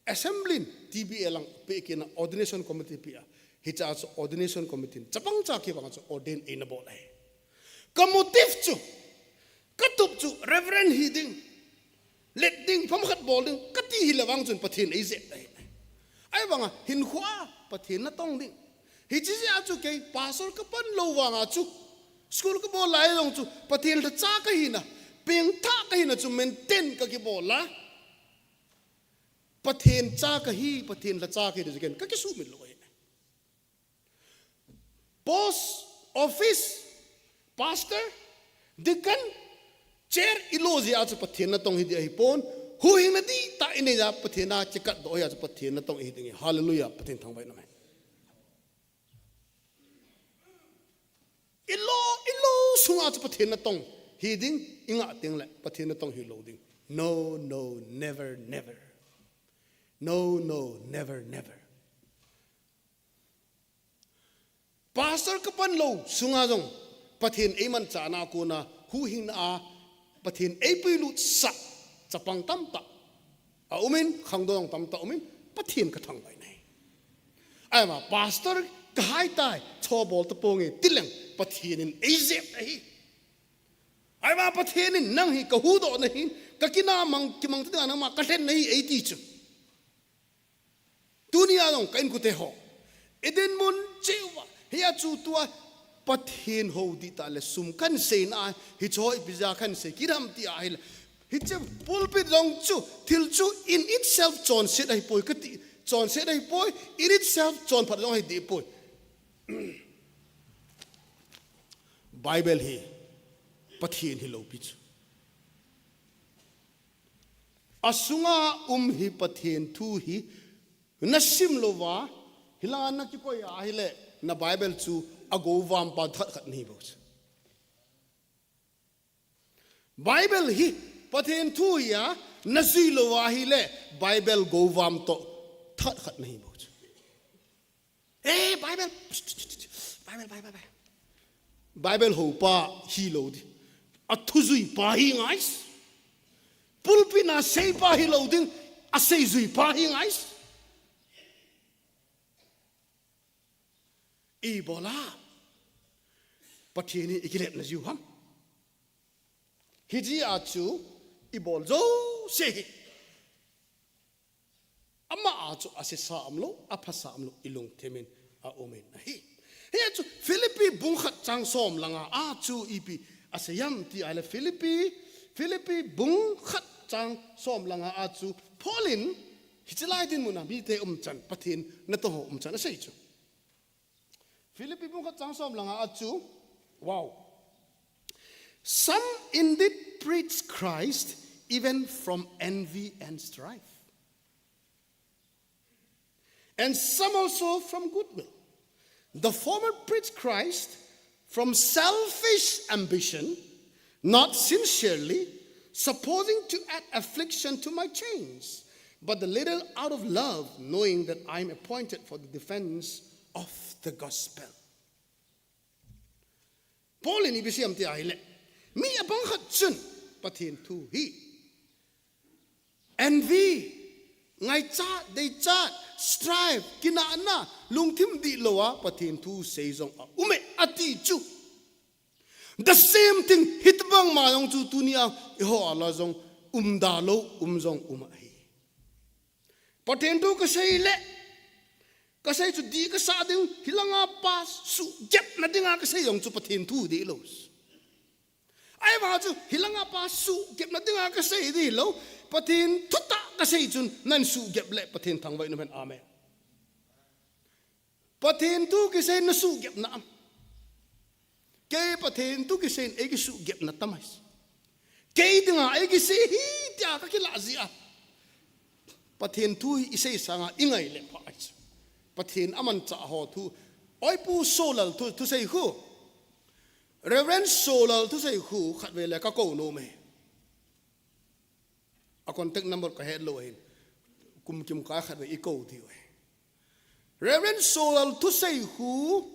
assembly in, T B A lang pe kit na ordination committee pe a. Hicha chu ordination committee in. Chapang cha kibang chu ordain eina bol ahi. Ka motive chu, ka tup chu, Reverend hi ding. Let ding, phamkhat bol ding, kati hi le vang chun Pathen ei jep ahi. Ahivanga, hinkhoa, Pathen natong ding. Hichi jeh a chu kei, pastor ka pan lou vanga chu. School ka bol lai jong chu, Pathen lhacha ka hina. Pengtha ka hina chu maintain ka kibol a. Pathen cha kahi, Pathen lhacha kahi, chu ken, ka kisumil lou ahi. Post office, pastor, deacon, chair ilo jeh a chu Pathen natong hi ding ahipon, huhhingna dihtah inei a Pathen a kikat doh hi a chu Pathen natong hi ding ahi. Hallelujah, Pathen thangvah in amen. Ilo, ilo sunga chu Pathen natong hi ding, inga teng le Pathen natong hi lou ding. No, no, never, never. No, no, never, never. Pastor ka pan lou sunga jong Pathen ei manchahna a kona huhhingna a Pathen ei puilut sah chapang tamtah a um in, khangdong tamtah um in, Pathen ka thangvah in ahi. Ahivang pastor ka hai tai, chobol tapong e, tileng Pathen in ei jep ahi. Ahivang Pathen in nang hi ka huhdoh nahin, ka kina mang, kimang tading a nangma ka lhen nahi eiti chu. Tuni a jong ka inkote ho. Eden mun cheh uva. Hia chu tua Pathen hou dihtah le sum kahin seina a. Hiche ho ipi jeh a kahin sei kit ham ti ahile. Hiche pulpit jong chu thil chu in itself chonset ahipoi kati. Chonset ahipoi. In itself chonphat jong ahi dehpoi. Bible hi Pathen hilou pi chu. Asunga um hi Pathen thu hi nasim louva, hilanga nakikoi ahile, na Bible chu agou vam pa that khat nahi bou chu. Bible hi Pathen thu hi a, najui lou ahile, Bible gou vam toh that khat nahi bou chu. Eh, Bible. Bible, Bible, Bible. Bible houpa hilou ding. Athu juipa hi ngai. Pulpit a seipa hilou ding. Asei juipa hi ngai. Ibola Pathen in ikilepna jiu ham. Hijeh a chu ibol jouse hi. Ama a chu asesa umlou, aphasa umlou, ilungthim in aum in ahi. Hia chu Philippi bung khat chang som langa a chu ipi asei ham ti ahile Philippi, Philippi bung khat chang som langa a chu Paul in hiche lai dinmun a mite umchan, Pathen natong ho umchan asei chu. Philippi bung khat chang som langa a chu, wow. Some indeed preach Christ even from envy and strife. And some also from goodwill. The former preach Christ from selfish ambition, not sincerely, supposing to add affliction to my chains, but the little out of love, knowing that I am appointed for the defense of the gospel. Paul in ipi asei em tia ahile, mi abang khat chun Pathen thu hi envy, ngaichat, deichat, strife, kinahna, lungthim dihlou a Pathen thu sei jong aume ati chu. The same thing, hitobang ma jong chu tunia eiho a lah a jong umda lou, um jong um ahi. Pathen thu kasei le, kasei chu dih kasah ding, hilanga pa suhgepna dinga kasei jong chu Pathen thu dihlou. Ahivang chu hilanga pa suhgepna dinga kasei dihlou, Pathen thutah kasei chun nang suhgep le Pathen thangvah in um hen, amen. Pathen thu kisei nasuhgep nam? Kei Pathen thu kisei in eikisuhgepna tam ahi. Kei dinga eikisei hi tia kakilah jeh a. Pathen thu hi isei sanga ingai le pha ahi. Pathen amanchah ho thu. Oi Pu Solal thu, thusei khu. Reverend Solal thusei khu khatvei le kakou nom e. A contact number kahet lou ahin. Kum kim kah a khatvei ikou diu ahi. Reverend Solal thusei khu,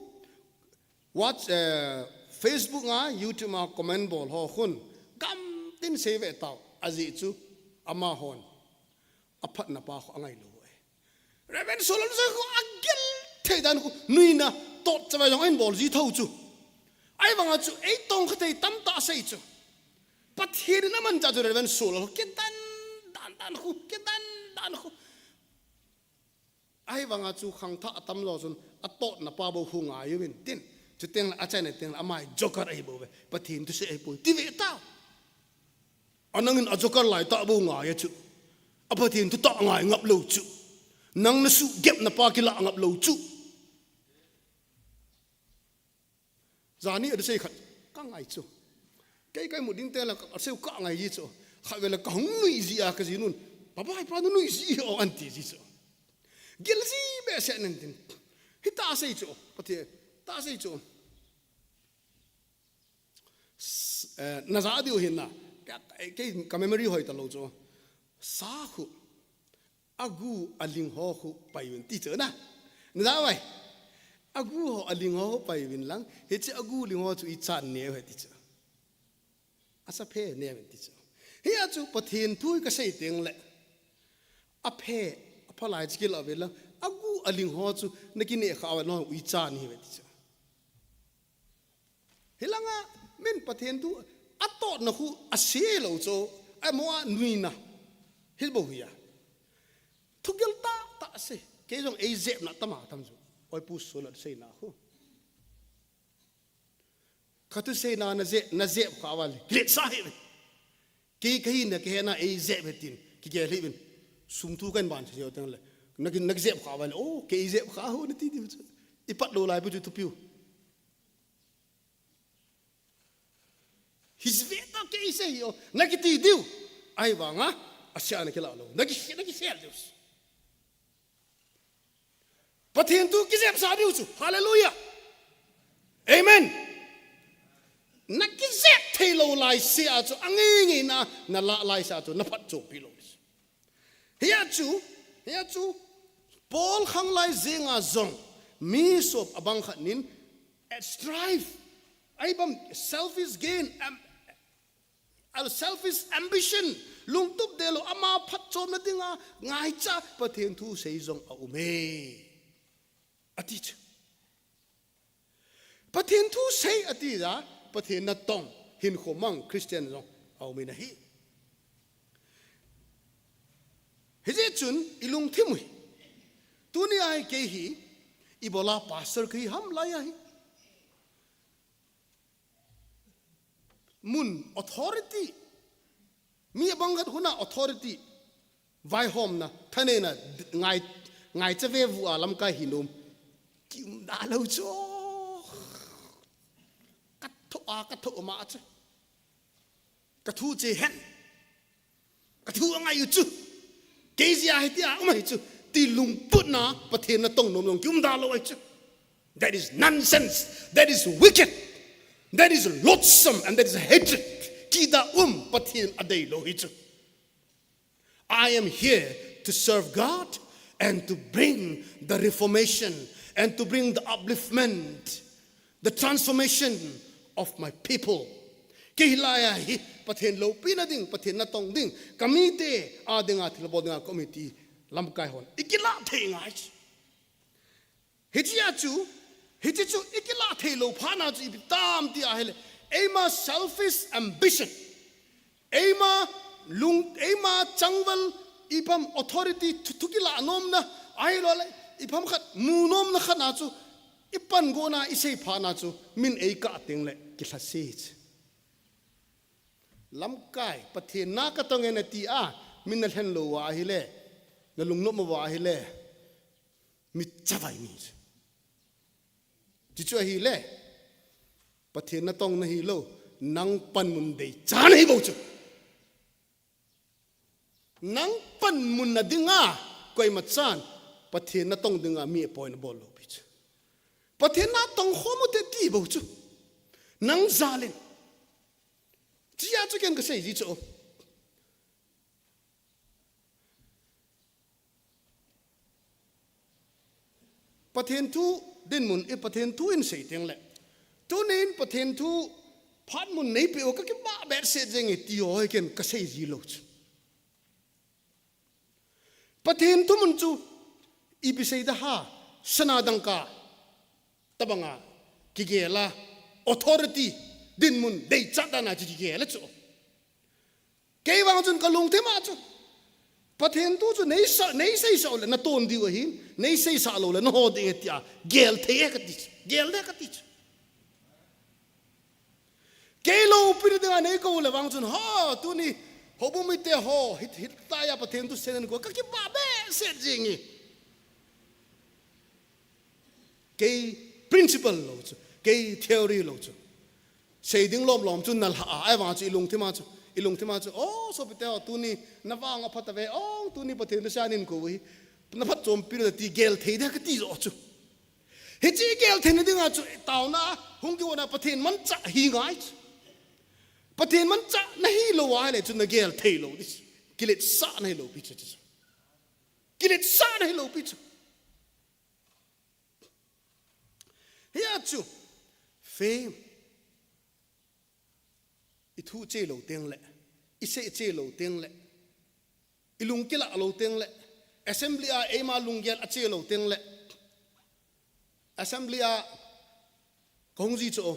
what, eh, Facebook a, YouTube a comment bol ho khun, gamtin sei ve tau, ajeh chu amahon aphatna pa khu angai lou ahi. Reverend Solal thusei khu agel thei dan khu, nuina tot chavai jong ahin bol ji tho chu. Ahivanga chu eitong kha thei tamtah asei chu. Pathen in amanchah chu Reverend Solal khu, kidan dan dan khu, kidan dan khu. Ahivanga chu khangthah atam lou chun atotna pa bou khu ngai uvin tin. Chuteng le achaina teng le ama hi joker ahi bou ve. Pathen thusei ahi poi. Ti ve ta. Anang in a joker lai tah bou ngai a chu. A Pathen thutah ngai ngap lou chu. Nang nasuhgepna pa kilah ngap lou chu. Jani a thusei khat kangai chu. Kei kaimut ding teng le ka, thusei kangai ji chu. Khatvei le kahung nui ji a kajinun. Papa, i pa nu nui ji o anti ji chu. Gel ji behseh nan tin. Hitah asei chu. Pathen, tah asei chu. S-, eh, naja diu hin na. Kei, kei ka memory hoi talou chu. Sa khu. Agu aling ho khu pai uvin ti chu na. Naja vai. Agu ho aling ho khu pai uvin lang. Hiche agu ling ho chu ichan neo ahi ti chu. Asa phe neo ahi ti chu. Hia chu Pathen thu hi kasei teng le. Aphe, aphalai chu kilah uvin lang. Agu aling ho chu nakineh kha uva nang ichan neo ahi ti chu. Hilanga min Pathen thu atotna khu ase lou chu, amaho a nuina. Hi bou hi a. Thugel tah tah asei. Kei jong eijepna tam a tam chu. Oi Pu Solal seina khu. Ka thuseina najep, najep kha uva le. Kiletsah hih uvin. Kei kahina kahena eijep hih tin. Kigel hih uvin. Sum thu kahin ban thei teng le. Naki, nakijep kha uva le. Oh, kei eijep kha ho nati diu chu. Ipat lou lai pu chu thupiu. His ve ta kei sei o, nakiti diu. Ahivanga, asia nakilah lou. Naki, nakisel diu. Pathen thu kijepsa diu chu. Hallelujah. Amen. Nakijep thei lou laise a chu, angei ngeina, nalah laise a chu, naphatchompi lou. Hia chu, hia chu, Paul khanglai jenga jong, mi sop abang khat nin, eh, strife, ahi bam, selfish gain, am-, a selfish ambition, lungtup dehlou, ama phatchomna dinga, ngaicha, Pathen thu sei jong aume. Ati chu. Pathen thu sei ati a, Pathen natong, hinkho mang, Christian jong, aume nahi. Hijeh chun, ilungthim u hi. Tuni a hi kei hi, ibola pastor kahi ham lai a hi. Mun authority. Mi abang khat huna authority. Vaihomna, thaneina, ngai, ngaicha ve vu a lamkai hi nom. Kium da lou chu. Ka tho a, ka tho ma chu. Ka thu che hen. Ka thu angai u chu. Kei jeh a hitia um ahi chu. Ti lungputna Pathen natong nom jong kium da lou ahi chu. That is nonsense. That is wicked. That is loathsome and that is hatred. Kida um Pathen adei lou hi chu. I am here to serve God and to bring the reformation and to bring the upliftment, the transformation of my people. Kei hilai a hi Pathen loupina ding, Pathen natong ding, kamite a dinga thilbol dinga committee lamkai hon ikilah thei ngai. Hichea chu, hiche chu ikilah thei lou phat na chu ipi ham ti ahile, eima selfish ambition, eima lung, eima changval, ipi ham authority thu, thu kilah nomna, ahilouleh ipi ham khat mu nomna khat na chu ipan gona isei phat na chu min eikah teng le kilhase. Lamkai, Pathen na katong e nati a, min nalhen lou uva ahile, nalungnop uva ahile, mi chavai mi chu. Chuchu ahile, Pathen natong nahilou, nang panmun deicha nahi bou chu. Nang panmun na dinga, koima chan, Pathen natong dinga mi appoint abol lou pi chu. Pathen natong khom u te ti bou chu. Nang jal in. Chia chu ken kasei ji chu. Pathen thu dinmun, i Pathen thu in sei teng le. Tunin Pathen thu phat mun nei pe u kakipah behseh jeng e ti ho hi ken kasei ji lou chu. Pathen thu mun chu ipi sei da ha, sana dangka tabanga kigel a, authority, dinmun, deichat dan a chu kigel a chu. Kei vang chun kalungthim a chu Pathen thu chu nei sa, nei seisah u le naton diu ahin, nei seisah lou le naho ding e tia gel thei e kati chu, gel de kati chu. Kei loupina dinga nei kou le vang chun, ho, tuni, houbung mite ho, hit, hitia Pathen thu seinan kou, kakipah behseh jeng e. Kei principle lou chu, kei theory lou chu. Sei ding lom lom chu nalha a, ahivang chu ilungthim a chu, ilungthim a chu, o, sopite ho, tuni, navang apha tave, o, tuni Pathen thu seinan kou hi, naphatchompi lou ti gel thei de kati jo chu. Hiche gel theina dinga chu taona, hung kivon a Pathen manchah hi ngai chu. Pathen manchah nahi lou ahile chu nagel thei lou di chu. Kiletsah nahi lou pi chu chu. Kiletsah nahi lou pi chu. Hia chu. Fame. I thu che lou teng le, i sei che lou teng le, i lung kilah lou teng le, assembly a eima lunggel a che lou teng le, assembly a kahung ji chu,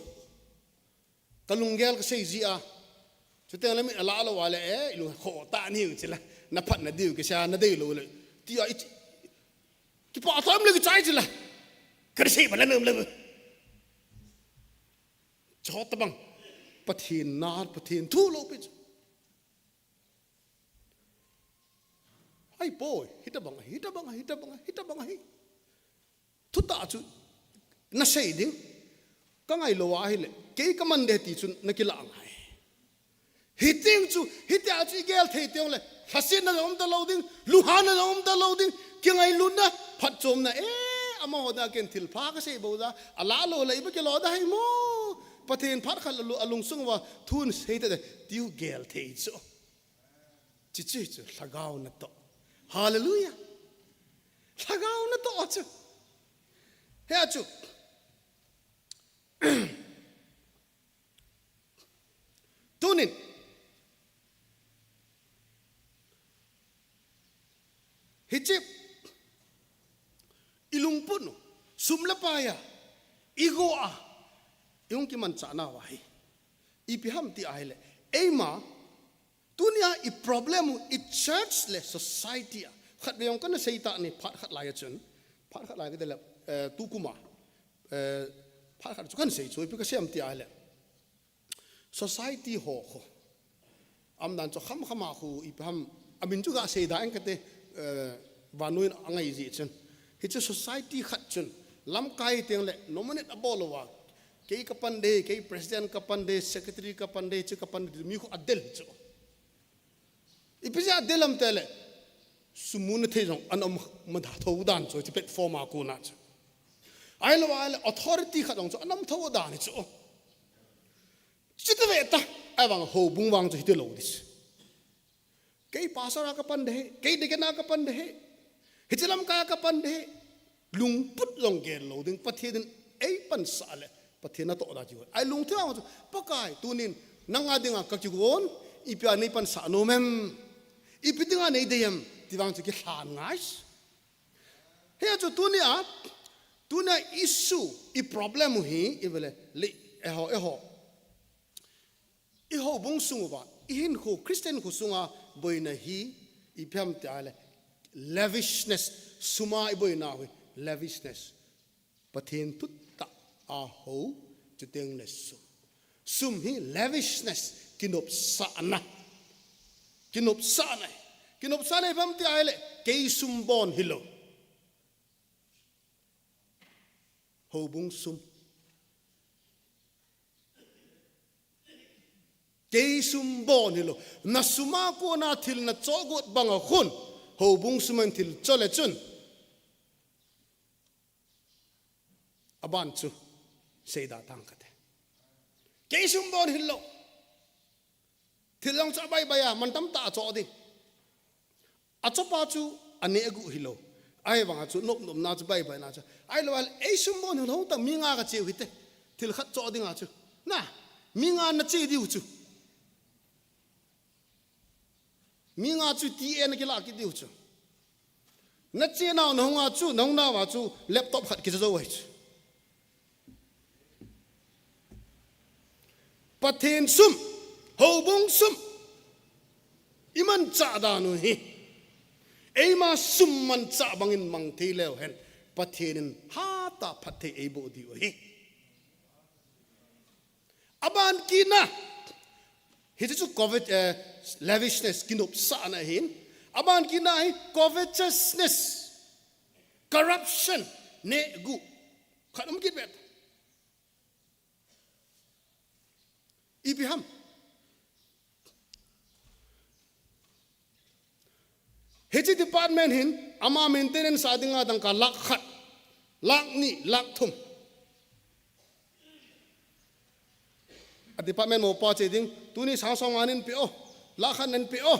kalunggel kasei ji a, chuteng le min alah lou a le, eh, i lung kho ta ni u chila, naphat na diu kisa, nadei lou le, tia i, kipah tham le kichai chila, kasei bala nam le. Chot tabang, Pathen na, Pathen thu lou pi chu. Ai poi, hitabang, hitabang, hitabang, hitabang hi. Thutah chu, nasei ding. Kangai lou ahile, kei kaman de ti chu nakilah ngai. Hiteng chu, hitia chu igel thei teng le, lhasetna jong um talou ding, lunghanna jong um talou ding, kingailutna, phatchomna, eh, amaho da ken thilpha kasei bou da, alah lou le iba kilo da hai mo. Pathen phat khat alu-, alungsung uva, thun sei ta de, tiu gel thei chu. Chichi chu, lhagao natoh. Hallelujah. Lhagao natoh chu. Hia chu. Tunin. Hiche. I lungput u. Sum le pai a. I go a. I hung kimanchah nauva hi. Ipi ham ti ahile. Eima. Tunia i problem u, i church le society a. Khatvei jong kana sei ta ni phat khat lai a chun. Phat khat lai kati le, eh, tukum a. Eh, phat khat chu kana sei chu, ipi kasei ham ti ahile. Society ho kho. Aumdan chu kham kham a khu ipi ham, amin chu gasei da eng kate, eh, vannoi in angai ji chun. Hiche society khat chun, lamkai teng le, nominate abol uva. Kei kapan de, kei president kapan de, secretary kapan de, chu kapan de, mi khu adel chu. Ipi jeh a adel ham tile, sum muna thei jong ana um ma da tho dan chu, chu platform a kona chu. Ahilou ahile authority khat jong chu ana um tho dan chu. Chuti ve ta, ahivang houbung vang chu hiti lou di chu. Kei pastor a kapan de, kei deacon a kapan de, hiche lamkai a kapan de. Lungput jong gel lou ding, Pathen in eipansah le Pathen natoh da kigon. Ahi lungthim a chu, Pakai, tunin nanga dinga kakigon, ipi a neipansah nom em? Ipi dinga neidei em? Ti vang chu kilhan ngai. Hia chu tunia, tunia issue, i problem u hi, i vele, le, eiho, eiho. I houbung sung uva, i hinkho, Christian hinkho sunga boina hi, ipi ham tia le, lavishness, suma i boina u hi, lavishness. Pathen thutah a hou, chuteng le sum. Sum hi lavishness, kinopsahna. Kinopsahna. Kinopsahna ipi ham tia le, kei sum bon hilou. Houbung sum. Kei sum bon hilou. Na suma kona thil nachoh got banga khun, houbung sum in thil choh le chun, aban chu seida tang kate. Kei sum bon hilou. Thil jong chu abaibai a, mantam tah a choh ding. Achohpa chu aneh aguh hilou. Ahivanga chu nopnopna chu baibaina chu. Ahilou a le, ei sum bon hilou tah mi nga kache u hite. Thil khat choh dinga chu. Na, mi nga nache diu chu. Mi nga chu T A nakilah kit diu chu. Nache nau nahung a chu, nahung nauva chu laptop khat kicha jou ahi chu. Pathen sum, houbung sum, i manchah dan u hi, eima sum manchah bangin mang thei leu hen, Pathen in hatah phatthei eiboh diu ahi. Aban kitna, hiche chu covet, eh, lavishness, kinopsahna ahin. Aban kitna hi covetousness, corruption, neh guh. Khat um kit vet. Ipi ham. Hiche department hin ama maintenance a dinga dangka lakh khat, lakh ni, lakh thum. A department mopa che ding, tuni sang som nga nin pe o, lakh khat nin pe o.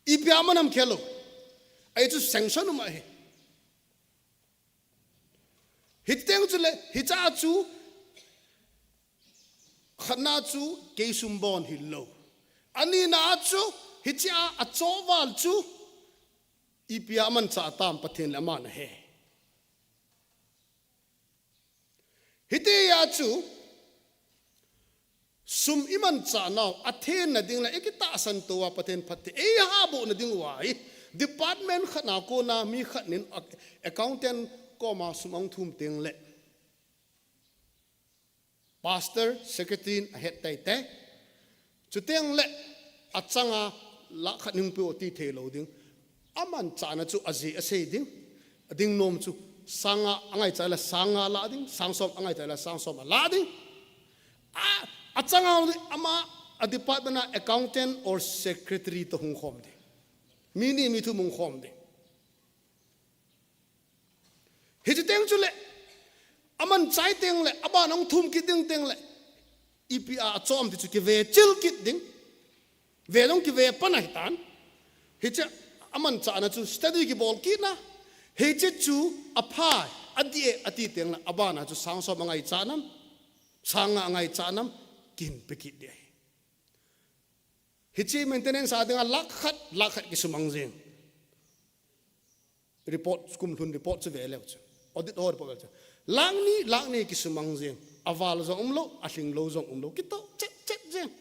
Ipi a man ham khel lou. Ahi chu sanction um ahi. Hiteng chule, hicha chu, khatna chu kei sum bon hilou. Anina chu, hichea achoh val chu, ipi a manchah tam Pathen le aman ahe. Hitia chu, sum i manchah nau, athenna ding le, i kitahsan tou a Pathen phatthei eihaboh na ding uva hi, department khat na kona mi khat nin ac-, accountant koma sum ahung thum teng le, pastor, secretary in ahet teitei. Chuteng le, achanga lakh khat nin pe o ti thei lou ding. Amanchahna chu ajeh asei ding. Ading nom chu, sang nga angaicha le sang nga alah ding, sang som angaicha le sang som alah ding. A, achanga ama a department a accountant or secretary toh hung khom ding. Mi ni mi thum hung khom ding. Hiche teng chule, amanchah teng le, aban ahung thum kit ding teng le, ipi a achoh am ti chu kive chil kit ding. Ve jong kive pan ahitan. Hiche amanchahna chu study kibol kitna. Hiche chu apha, adih e, ati teng le, abana chu sang som angaicha nam, sang nga angaicha nam, kihin pe kit ding ahi. Hiche maintenance a dinga lakh khat, lakh khat kisumang jeng. Report, kum lhun report chu ve leu chu. Audit ho report ve chu. Lakh ni, lakh ni kisumang jeng. Aval jong umlou, alhinglou jong umlou. Kitoh chet chet jeng.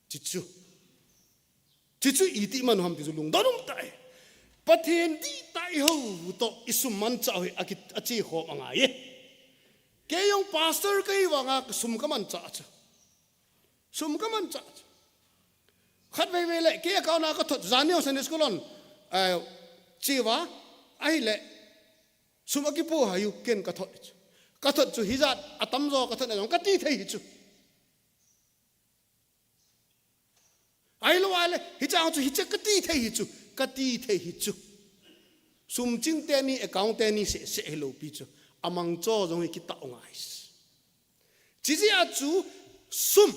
Chuchu. Chuchu iti man ham ti chu lungdon um tah e. Pathen dihtah i hou toh i sum manchah u hi aki, ache khom angai e. Kei jong pastor kahi vanga sum kamanchah chu. Sum kamanchah chu. Khatvei vei le, kei account a kathot, janhi Sunday school hon, eh, che uva, ahile, sum akipoh hih u, ken kathot chu. Kathot chu hijat, atamjo kathot na jong, kati thei hi chu. Ahilou a le, hiche chu, hiche kati thei hi chu, kati thei hi chu. Sum ching teni, account teni, seh, seh hilou pi chu. Amangcha jong hi kitah u ngai. Chijeh a chu sum,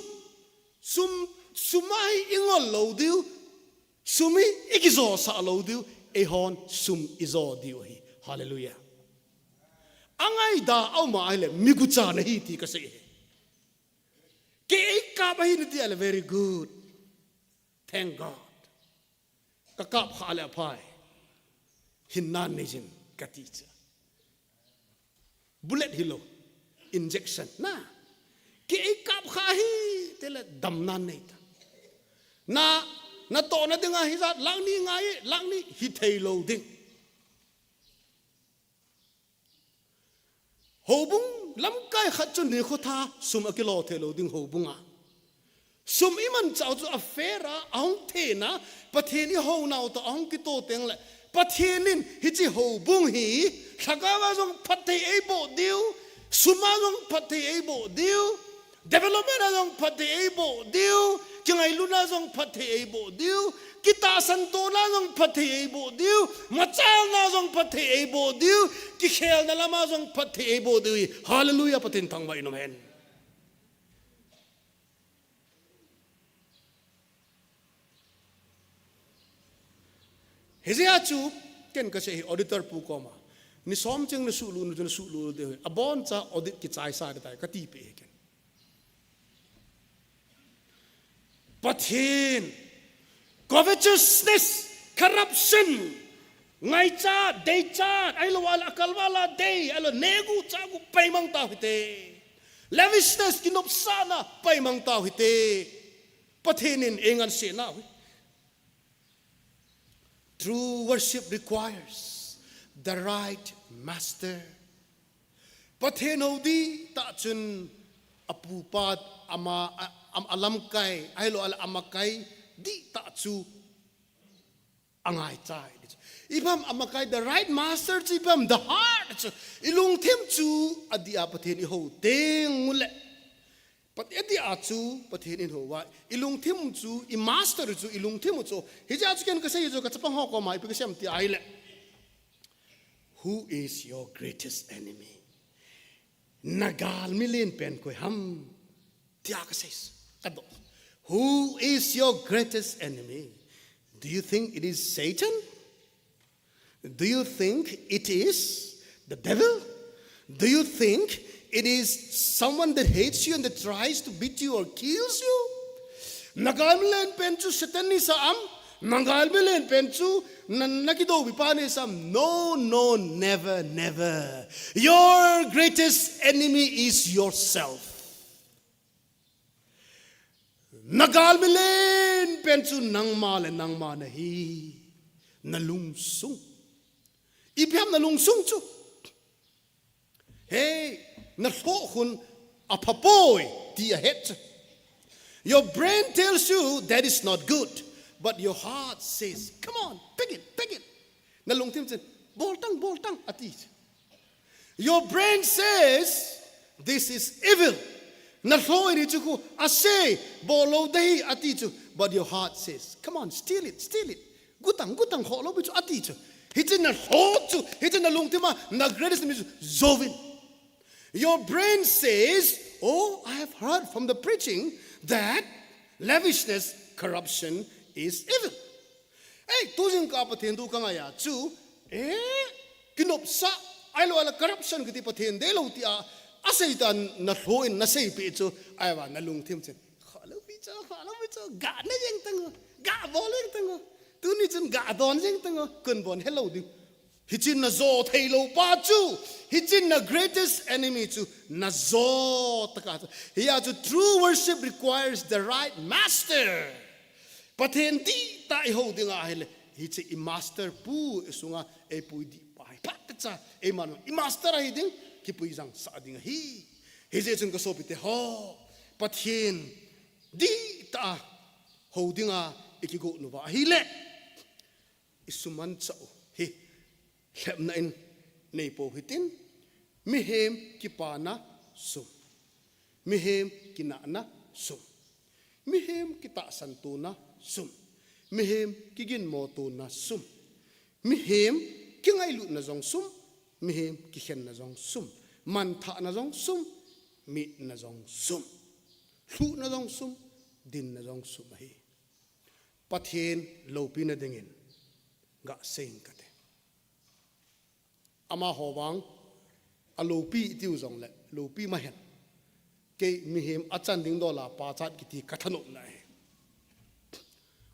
sum, sum a hi i ngol lou diu, sum hi i kijosah lou diu, eihon sum ijo diu ahi. Hallelujah. Angaida auma ahile migucha nahi ti kasei ahi. Kei eikap ahi nati ahile very good. Thank God. Kakap kha le aphai. Hinna neijin kati chu. Bullet hilou. Injection na. Kei eikap kha ahi tile damna neita. Na, natohna dinga hijat lakh ni ngai, lakh ni hithei lou ding. Houbung lamkai khat chu nikho tha sum akilo thei lou ding houbunga. Sum imanchah u chu a fair a, ahung thena, Pathen ihounau toh ahung kitoh tengle, Pathen in hiche houbung hi, lhagaova jong phatthei eiboh diu, suma jong phatthei eiboh diu, development a jong phatthei eiboh diu, kingailutna jong phatthei eiboh diu, kitahsan tona jong phatthei eiboh diu, machalna jong phatthei eiboh diu, kikhelna lama jong phatthei eiboh diu. Hallelujah, Pathen thangvah in umhen. Hijeh a chu, ken kasei hi auditor pu koma. Ni som cheng nasuhlut, nasuhlut diu hi. Aboncha audit kichaisa ding tai, katipeh hi ken. Pathen, covetousness, corruption, ngaichat, deichat, ahilouleh akalvala dei, ahilouleh neguh chaguh paimang tau hite. Lavishness, kinopsahna, paimang tau hite. Pathen in eingansena hi. True worship requires the right master. Pathen hou dihtah chun apupa ama, a, a, alamkai, ahilouleh amakai dihtah chu angaichai. Ipi ham amakai, the right master chu ipi ham, the heart chu, ilungthim chu adih a Pathen ihou teng uleh. Pat-, adih a chu Pathen in houva, ilungthim chu, i master chu, ilungthim chu. Hijeh a chu ken kasei chu kachapang ho koma ipi kasei em ti ahile, who is your greatest enemy? Nagalmi lenpen koi ham? Tia kasei. Kadoh. Who is your greatest enemy? Do you think it is Satan? Do you think it is the devil? Do you think it is someone that hates you and that tries to beat you or kills you? Nagalmi lenpen chu Satan nasa am? Nagalmi lenpen chu na, nakidoupi pa nasa am? No, no, never, never. Your greatest enemy is yourself. Nagalmi lenpen chu nangma le nangma nahi. Nalungsung. Ipi ham nalungsung chu? Hey, nalhoh khun aphapoi ti ahet chu. Your brain tells you that is not good, but your heart says, "Come on, begin, begin." Nalungthim chun, "Boltang, boltang," ati chu. Your brain says, "This is evil." Nalhoh in hichu khu ase, bollou ding ahi ati chu. But your heart says, "Come on, steal it, steal it. Gutang, gutang, khoh lou pi chu," ati chu. Hiche nalhoh chu, hiche nalungthim a, na greatest enemy chu, jouvin. Your brain says, "Oh, I have heard from the preaching that lavishness, corruption is evil." Ei, tujingkah Pathen thu kangai a chu, eh, kinopsah, ahilouleh corruption kiti Pathen deilou tia, asei tan nalhoh in naseipeh chu, ahivang nalungthim chun, "Khoh lou pi chu, khoh lou pi chu, ga na jeng tang o, ga bol jeng tang o. Tuni chun ga don jeng tang o, kon bon helou ding." Hichun najo theilou pa chu, hichun na greatest enemy chu, najo tah a chu. Hia chu true worship requires the right master. Pathen dihtah ihou ding ahile, hiche i master pu isunga eipui ding pa hi. Phat cha, eiman i master ahi ding, kipui jangsah ding ahi. Hijeh chun kasopite ho, Pathen dihtah hou dinga ikigot uva ahile, isumanchah u hi lhepna in neipou hitin, mihem kipana sum, mihem kinahna sum, mihem kitahsan tona sum, mihem kiginmo tona sum, mihem kingailutna jong sum, mihem kikhenna jong sum, manthahna jong sum, mitna jong sum, lhuhna jong sum, dinna jong sum ahi. Pathen loupina dingin Ga sei ing kate. Amaho vang, a loupi tiu jongle, loupi mahen. Kei mihem a chan ding dola pachat kiti ka thanopna ahi.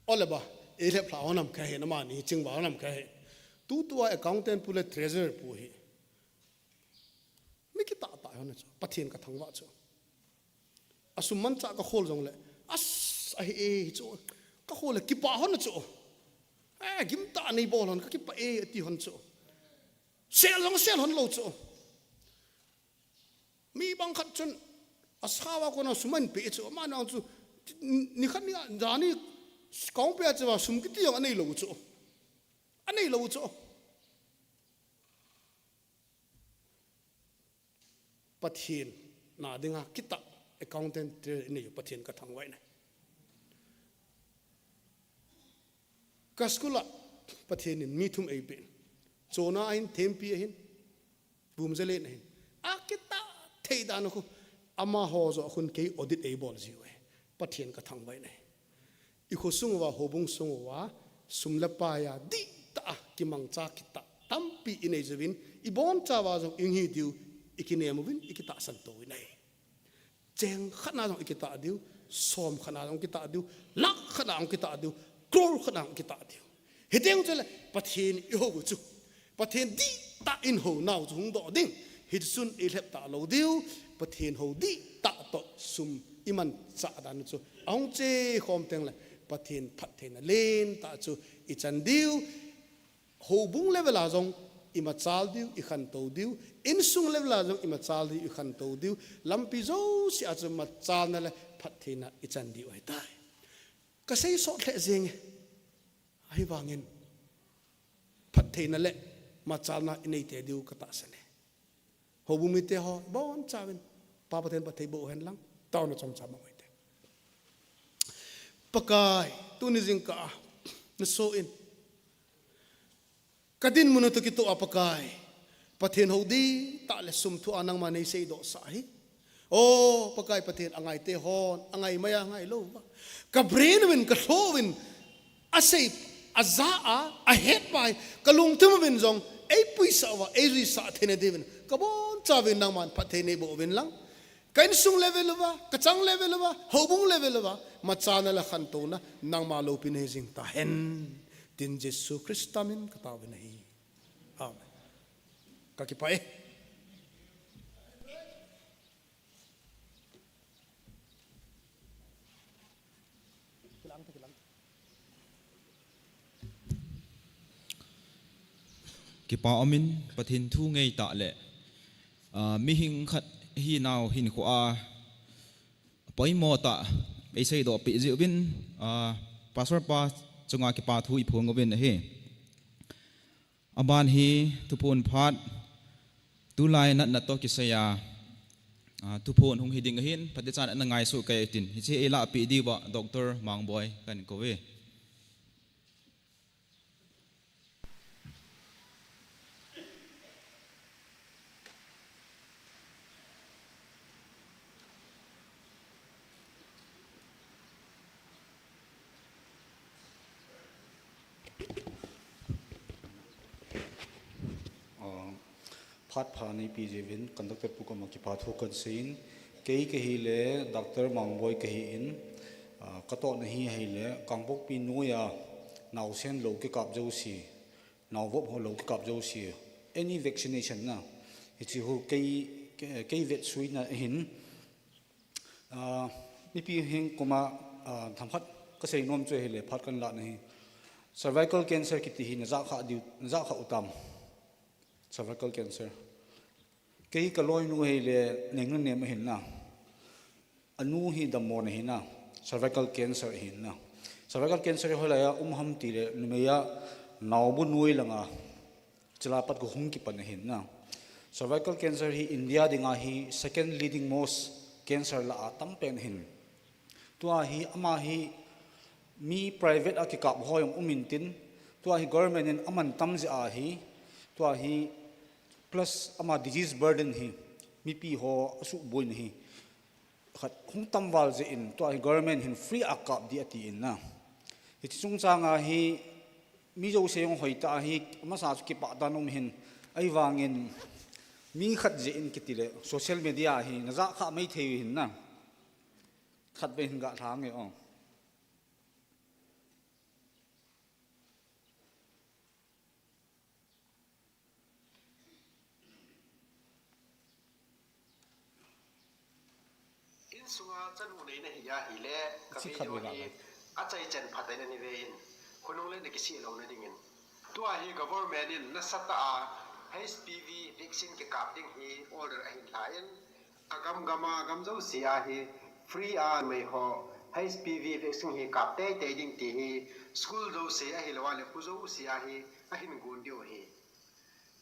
Ole ba, eilhep lha honam kahe, amani chingva honam kahe. Tutua accountant pu le treasurer pu hi. Mi kitah tah hon chu, Pathen ka thangvah chu. A sum manchah ka khol jongle, as, ahi e, chu. Ka khol le kipa hon chu. Eh, gimtah nei bol hon, ka kipa e, ati hon chu. Sel jong sel hon lou chu. Mi bang khat chun, a sawa kona sum ahin pe chu, amani chu, ni khat ni, jani, kong pe chu, sum kiti jong anei lou chu. Anei lou chu. Pathen na dinga kitah accountant te inei u Pathen ka thangvah in ahi. Ka school a Pathen in mi thum eipe in. Chona ahin, thempi ahin, Bumjalen ahin. A kitah thei dan u khu amaho joh khun kei audit eibol jiu ahi. Pathen ka thangvah in ahi. I khosung uva, houbung sung uva, sum le pai a dihtah a kimangcha kitah tampi inei jiuvin, i bonchauva jong i hung hi diu, i kinem uvin, i kitahsan tou uvin ahi. Cheng khat na jong i kitah diu, som khat na jong kitah diu, lakh khat na jong kitah diu, crore khat na jong kitah diu. Hiteng chule Pathen i hou u chu. Pathen dihtah in hou nau chu hung doh ding. Hiti chun i lhep talou diu. Pathen hou dihtah toh sum i manchah dan chu ahung che khom teng le Pathen phattheina lentah chu i chan diu. Houbung level a jong i machal diu, i khantou diu. Insung level a jong i machal diu, i khantou diu. Lampi jouse a chu machalna le phattheina i chan diu ahitai. Ka sei sot lheh jenge. Ahivangin phattheina le machalna i nei tei diu ka tahsan e. Houbung mite ho, bonchauvin, Pa Pathen phatthei boh hen lang, taona chomcha mang u hite. Pakai, tuni jingkah a, na soh in, ka dinmun u toh kitoh a Pakai, Pathen hou dihtah le sum thu a nangman nei seidoh sah hi. O Pakai Pathen, angai te hon, angai mai a ngai lou va. Ka brain uvin, ka lho uvin, asei, aja a, ahet pai, ka lungthim uvin jong, eipuisah uva, eijuisah theina diuvin, ka bonchauvin nangman phatthei nei boh uvin lang. Ka insung level uva, ka chang level uva, houbung level uva, machalna le khantouna, nangma loupina hijing tahen. Tin Jesu Christa min ka taovin ahi. Amen. Ka kipah e. Kipa umin Pathen thu ngeitah le, ah, mihing khat hinau hinkhoa poimo tah eiseidoh peh jeh uvin, ah, Pastor pa chunga kipa thu iphong uvin ahi. Aban hi thuphon phat tulai natna toh kisai a, ah, thuphon hung hiding ahin, phatechan ana ngaisuh kei tin. Hiche eilahpeh diuva Doctor Mangboi kahin kouve. Ah, phat pha neipe jeh uvin, conductor pu koma kipa thu kahin seiyin, kei kahi le Doctor Mangboi kahi in, ah, katohna hi ahile, Kangpokpi noiya, naosen lou kikap jouse, naovop ho lou kikap jouse, any vaccination na, hiche ho kei, kei, kei vetsuina ahin, Ah, mipi heng koma, ah, themkhat kasei nom chu ahile phat kahin lahna hi. Cervical cancer kiti hi najah kha diu, najah kha u tam. Cervical cancer. Kei kaloinu ahile Nengnunem ahin na. Anu hi Dammon ahin na. Cervical cancer ahin na. Cervical cancer hi hoilaiya um ham tile numeiya naobu noi langa. Chule pat kahung kipan ahin na. Cervical cancer hi India dinga hi second leading most cancer lah a tampen ahin. Tua hi ama hi mi private a kikap ho jong um intin, tua hi government in aman tam jeh ahi, tua hi plus ama disease burden hi mipi ho asuhboina hi khat hung tam val jeh in, tua hi government hin free a kap ding ati in na. Hiche chungchang a hi Mi jouse jong hoitah ahi, masa chu kipah tah in um hin, ahivangin mi khat jeh in kiti le, social media hi, najah kha mai thei u hin na. Khat vei hin ga lhang e o. Insunga chanu neina hi ahile, ka video hi achaichan phatah in nei ve in, khonung le na kisih louna dingin. Tua hi government in nasatah a H P V vaccine kikap ding hi order ahin lha in, agam gam a gam jouse a hi free a numei ho H P V vaccine hi kap teitei ding ti hi school jouse ahilou le kho jouse a hi ahin gon diu ahi.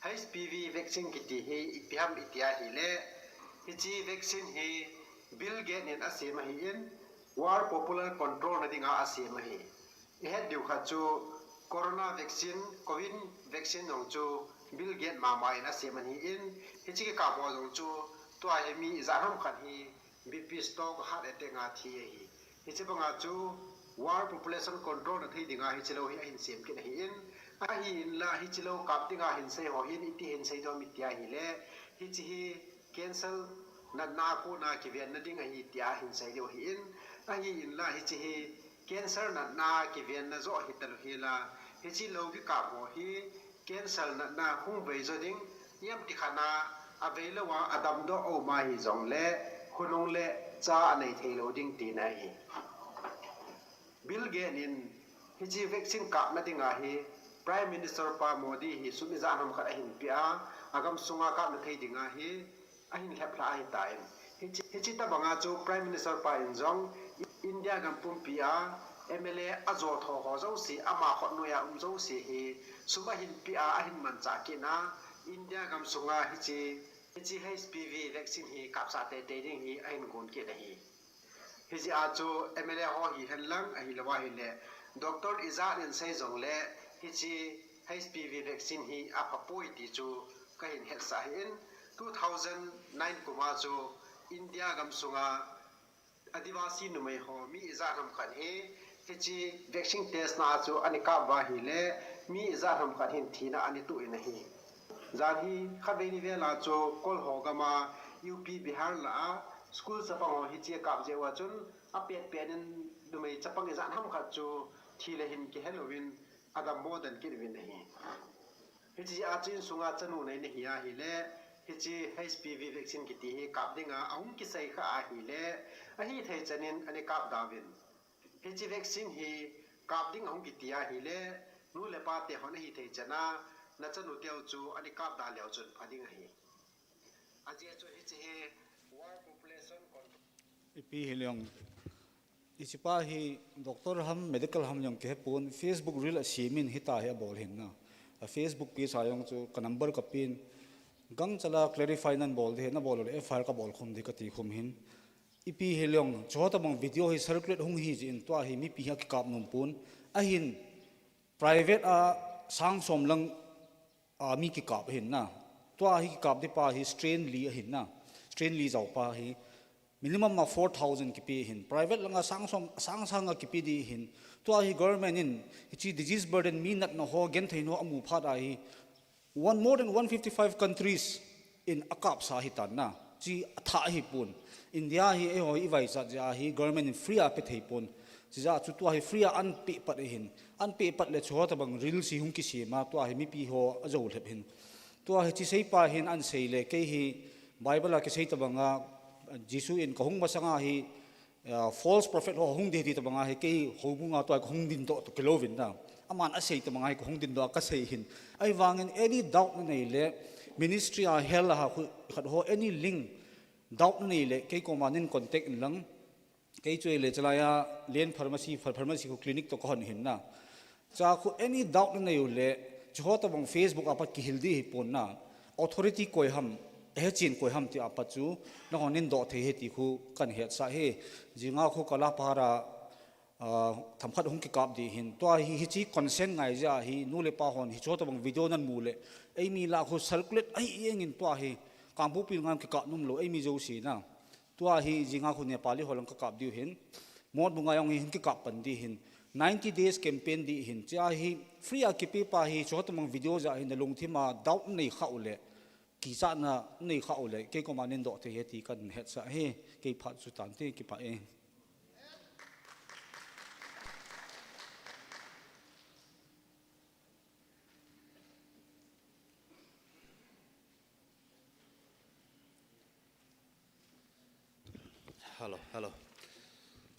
H P V vaccine kiti hi ipi ham iti ahile, hiche vaccine hi Bill Gates in asem ahin, world population control na dinga asem ahi. Ihet diu khat chu corona vaccine, covid vaccine jong chu Bill Gates mama in asem ahin, hiche kikap ho jong chu tua hi mi ijat ham khat hi B P stroke, heart attack a thi ahi. Hiche banga chu world population control na thei dinga hiche lou hi ahin sem kit ahin, ahinla hiche lou kap dinga hin sei ho hin iti hin sei dom iti ahile, hiche hi cancer natna a kona kivenna ding ahi tia hin sei diu ahin, ahinla hiche hi cancer natna kivenna joh hi talou hila, hiche lou kikap ho hi cancer natna hung vei jo ding, iam ti khat na avei lou a adamdoh a um ahi jongle, khonung le cha anei thei lou ding tina ahi. Bill Gates in hiche vaccine kapna dinga hi Prime Minister pa Modi hi sum ijat ham khat ahin peh a, agam sunga kapna thei dinga hi ahin lhep lha ahitan. Hiche, hiche tobanga chu Prime Minister pa in jong India gam pumpi a M L A ajo tho ho jouse, ama khut noiya um jouse hi sum ahin peh a, ahin manchah kit na, India gam sunga hiche, hiche H P V vaccine hi kapsah teitei ding hi ahin gon kit ahi. Hijeh a chu M L A ho hihen lang ahilou ahile, doctor ijat in sei jongle, hiche H P V vaccine hi aphapoi ti chu kahin hetsah ahin, two thousand nine kum a chu India gam sunga Adivasi numei ho mi ijat ham khat hi, hiche vaccine test na chu ana kap uva ahile, mi ijat ham khat hin thina ana toh in ahi. Jan hi khatvei ni vel a chu Kol ho gam a, U P, Bihar lah a school chapang ho hiche kap jeh uva chun apet pet in numei chapang ijat ham khat chu thi le hin kihe louvin adammo den kit uvin ahi. Hiche a chu insunga chanu neina hi ahile, hiche H P V vaccine kiti hi kap dinga ahung kisei kha ahile, ahithei chan in ana kap da uvin. Hiche vaccine hi kap ding ahung kiti ahile, nu le pa te hon ahithei chan a, nachanu teu chu ana kap da leu chun pha ding ahi. Ajeh chu hiche hi world population control. Ipi hileng, hichepa hi doctor ham, medical ham jong kihepon, Facebook reel asem in hitia hi abol ahin na. A Facebook page a jong chu ka number kapen, gangchal a clarify nabol ding, nabol lou le F I R kabol khum ding kati khum ahin. Ipi hileng, chutobang video hi circulate hung hi jeh in tua hi mipi hi akikap nom pon, ahin private a sang som lang a mi kikap ahin na. Tua hi kikap ding pa hi strain li ahin na. Strain li jaopa hi minimum a four thousand kipe ahin. Private langa sang som, sang sang a kipe ding ahin. Tua hi government in hiche disease burden, mi natna ho, gentheina ho amu phat a hi one, more than one fifty-five countries in akapsah ahitan na. Hiche athah ahipon. India hi eiho ivaichat jeh a hi government in free a pe thei pon. Chujeh a chu tua hi free a anapeh pat ahin. Anapeh pat le chutobang reel hi hung kisem a, tua hi mipi ho ajou lhep ahin. Tua hiche seipa hin anasei le, kei hi Bible a kisei tobanga, Jesu in kahung masanga hi, ah, false prophet ho hung ding ti tobanga hi kei houbung a tua kahung dingdoh toh kilou vin na. Aman asei tobanga hi kahung dingdoh a kasei ahin. Ahivangin any doubt nanei le, ministry a health a khu, khat ho any link doubt nanei le, kei koma nin contact in lang. Kei chu ahile chalai a Len Pharmacy, Phar-, Pharmacy khu clinic toh kahon ahin na. Chua khu any doubt nanei u le, chuho tobang Facebook a pat kihil ding ahipon na. Authority koi ham, ahechen koi ham ti a pat chu, nahon nin doh thei ahi ti khu kahin hetsah ahi. Jinga khu Kalapahar a, ah, themkhat hung kikap ding ahin. Tua hi, hiche consent ngai jeh a hi, nu le pa hon, hiche tobang video namu le, eimi lah khu circulate ahi jeng in tua hi, Kangpokpi langa kikap nom lou, eimi jouse na. Tua hi jinga khu Nepali ho lang kakap diu ahin. Motbung a jong hi hin kikap pan ding ahin. Ninety days campaign dih hin, chia hi free a kipe pa hi, chuho tamang video ja hin, nalungthim a doubt nei kha u le, kichatna nei kha u le, kei koma nin doh thei he ti kan hetsah hi, kei phat chu tan te kipah e. Hello, hello.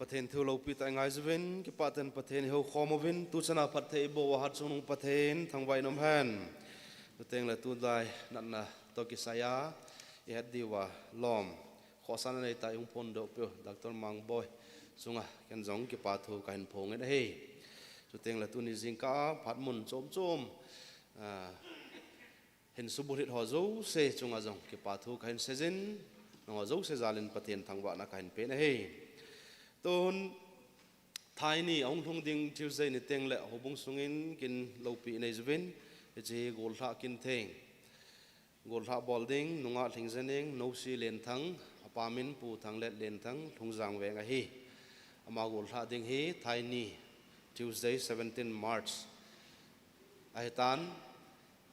Pathen thu lopi tah i ngai uvin, kipah tah in Pathen i houkhom uvin, tu chana phatthei i boh uva hat chungnung Pathen thangvah in um hen. Chuteng le tulai natna toh kisai a, i het diu va lom khohsahna nei tah i hung phondoh peh u, Doctor Mangboi chunga ken jong kipa thu kahin phong in ahi. Chuteng le tuni jingkah a phat mun chom chom, ah, hin subulhit ho jouse chunga jong kipa thu kahin seijin, nangho jouse jal in Pathen thangvahna kahin pen ahi. Tun, thaini ahung lhung ding Tuesday ni teng le houbung sungin kin lopi i nei uvin, hiche hi gollhah kin theng. Gollhah bol ding, nungah Lhingjeneng, nosi Lenthang, apa min Pu Thanglet Lenthang, Lhungjang Veng ahi. Ama gollhah ding hi thaini, Tuesday, seventeen March ahitan,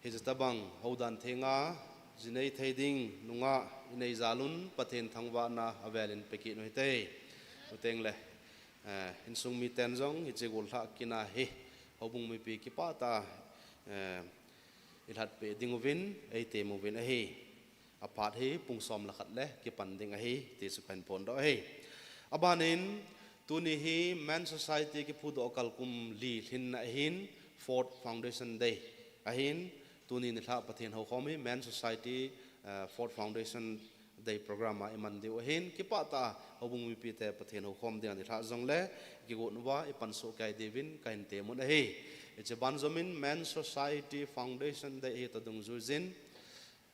hiche tabang houdan thenga, jinei thei ding nungah i nei jal un Pathen thangvahna avel in pe kit u hite. Chuteng le, eh, insung miten jong hiche gollhah kin a hi houbung mipi kipah tah a, eh, i lhatpeh ding uvin, ei tem uvin ahi. Aphat hi pung som le khat le kipan ding ahi, ti chu kahin phondoh ahi. Abanin, tuni hi Men Society kiphudoh kal kum li lhinna ahin, Fourth Foundation Day ahin, tuni nilhah Pathen houkhom hi Men Society, eh, Fourth Foundation Day program a i man diu ahin, kipah tah a houbung mipi te Pathen houkhom ding a nilhah jongle, i kigot uva i pansoh kei diuvin kahin tem un ahi. Hiche banjom in Men Society Foundation Day hi toh dungjui jin,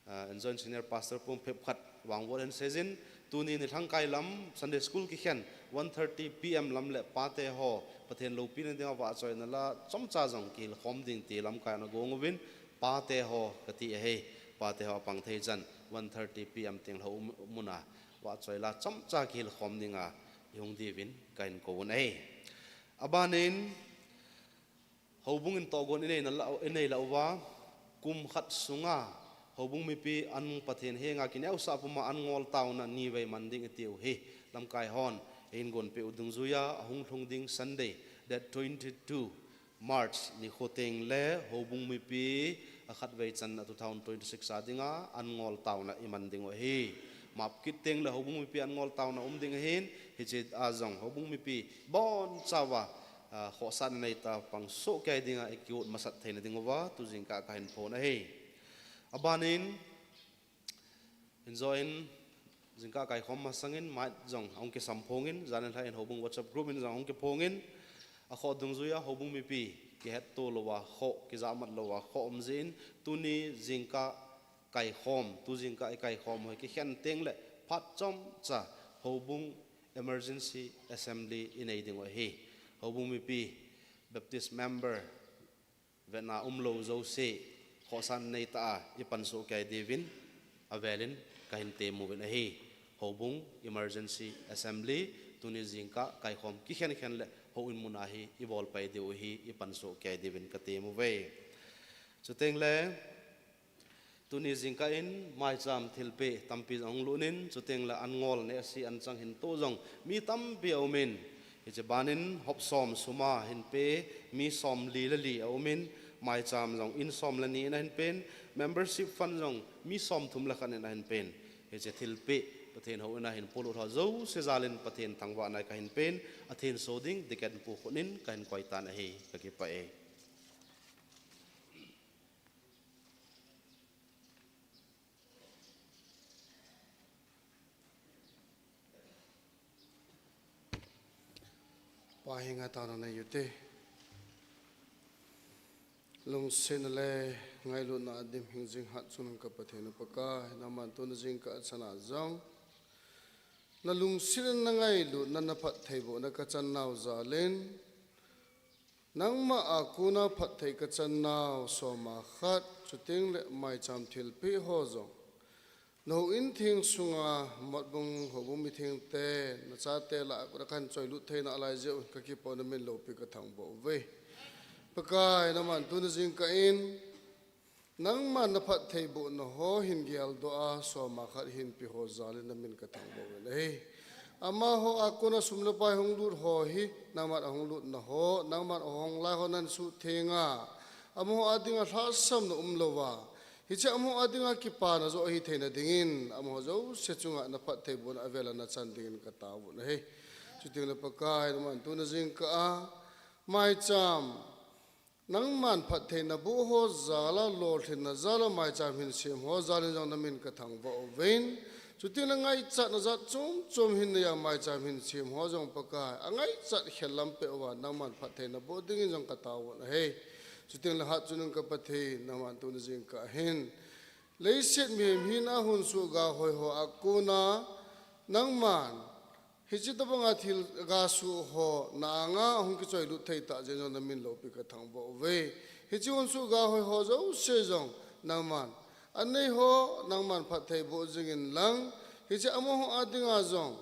ah, Enjoin Senior Pastor Pumphep khat vangvol hin seijin, tuni nilhang kai lam Sunday School kikhen one thirty P M lam le pate ho Pathen loupina dinga vahchoina la chomcha jong kihilkhom ding ti lamkai a ana gong uvin, pate ho kati ahi, pate ho apang thei chan one thirty P M teng lhou um, muna vahchoi la chomcha kihilkhom dinga i hung diuvin kahin kou un ahi. Abanin, houbung in tohgon i nei la, i nei lah uva, kum khat sunga houbung mipi an Pathen henga kineosah puma an ngol taona nivei man ding i tiu hi, lamkai hon eihin gonpeh u dungjuia ahung lhung ding Sunday, date twenty-two March nikho teng le houbung mipi akhatvei channa two thousand twenty-six a dinga an ngol taona i man ding u ahi. Map kit teng le houbung mipi an ngol taona um ding ahin, hiche a jong houbung mipi bonchauva, ah, khohsahna nei tah a pang soh kei dinga i kigot masat theina diuva tu jingkah kahin phong ahi. Abanin, injoin jingkah kaikhom masangin mic jong ahung kisam phongin, jan le lha in houbung WhatsApp group in jong ahung kiphongin, akhoh dungjuia houbung mipi kihetto louva khoh, kijahmat louva khoh um jeh in, tuni jingkah kaikhom, tu jingkah i kaikhom u hi kikhen teng le phat chomcha houbung emergency assembly i nei diu ahi. Houbung mipi, Baptist member, vetna umlou jouse, khohsahna nei tah a i pan soh kei diuvin avelin kahin tem uvin ahi. Houbung emergency assembly, tuni jingkah kaikhom kikhen khen le houin mun a hi i bol pai diu ahi, i pan soh kei diuvin ka tem uve. Chuteng le, tuni jingkah in maicham thilpeh tampi jong ahung lut in, chuteng le an ngol neh a si an chang hin to jong mi tampi aum in, hiche ban in hop som sum a hin pe mi som li le li aum in, maicham jong in som le ni in ahin pen, membership fund jong mi som thum le khat in ahin pen. Hiche thilpeh Pathen houin a hin polut ho jouse jal in Pathen thangvahna kahin pen, a thenso ding deacon pu khut in kahin koi tan ahi, ka kipah e. Pa henga taona nei u hite. Lungsetna le ngailutna a dim hing jing hat chungnung ka Pathen u Pakai, nangman tuni jingkah a chana jong na lungsetna, na ngailutna, na phattheibohna ka chan nau jal in, nangma a kona phatthei ka chan nau som a khat, chuteng le maicham thilpeh ho jong Nahou in theng sunga Motbung houbung mithengte, nachate lah a kona kahin choilut theina lai jeh u kakipah in namin loupi kathangvah uve. Pakai, nangman tuni jingkah in, nangman naphattheibohna ho hin geldoh a, soma khat hinpe ho jal in namin kathangvah uvin ahi. Amaho a kona sum le pai hung lut ho hi, nangman ahung lutna ho, nangman ahung lai ho nahin suhtheng a, amaho a dinga lhahsamna umlouva, hiche amaho a dinga kipana joh ahi theina dingin, amaho jouse chunga naphattheibohna avel a nachan dingin kataovin ahi. Chuteng le Pakai, nangman tuni jingkah a, maicham, nangman phattheina boh ho jal a, lolhinna jal a, maicham hin sem ho jal in jong namin kathangvah uvin. Chuteng le ngaichatna jat chom chom hin nei a, maicham hin sem ho jong Pakai, angaichat khel lam peh uva, nangman phattheina boh dingin jong kataovin ahi. Chuteng le hatchungnung ka Pathen, nangman tuni jingkah hin, leiset mihem hina hung soh ga hoi ho a kona, nangman hiche tobanga thil ga soh ho na anga hung kichoilut thei tah jeh in jong namin loupi kathangvah uve. Hiche hung soh ga hoi ho jouse jong nangman anei ho nangman phattheiboh jingin lang, hiche amaho a dinga jong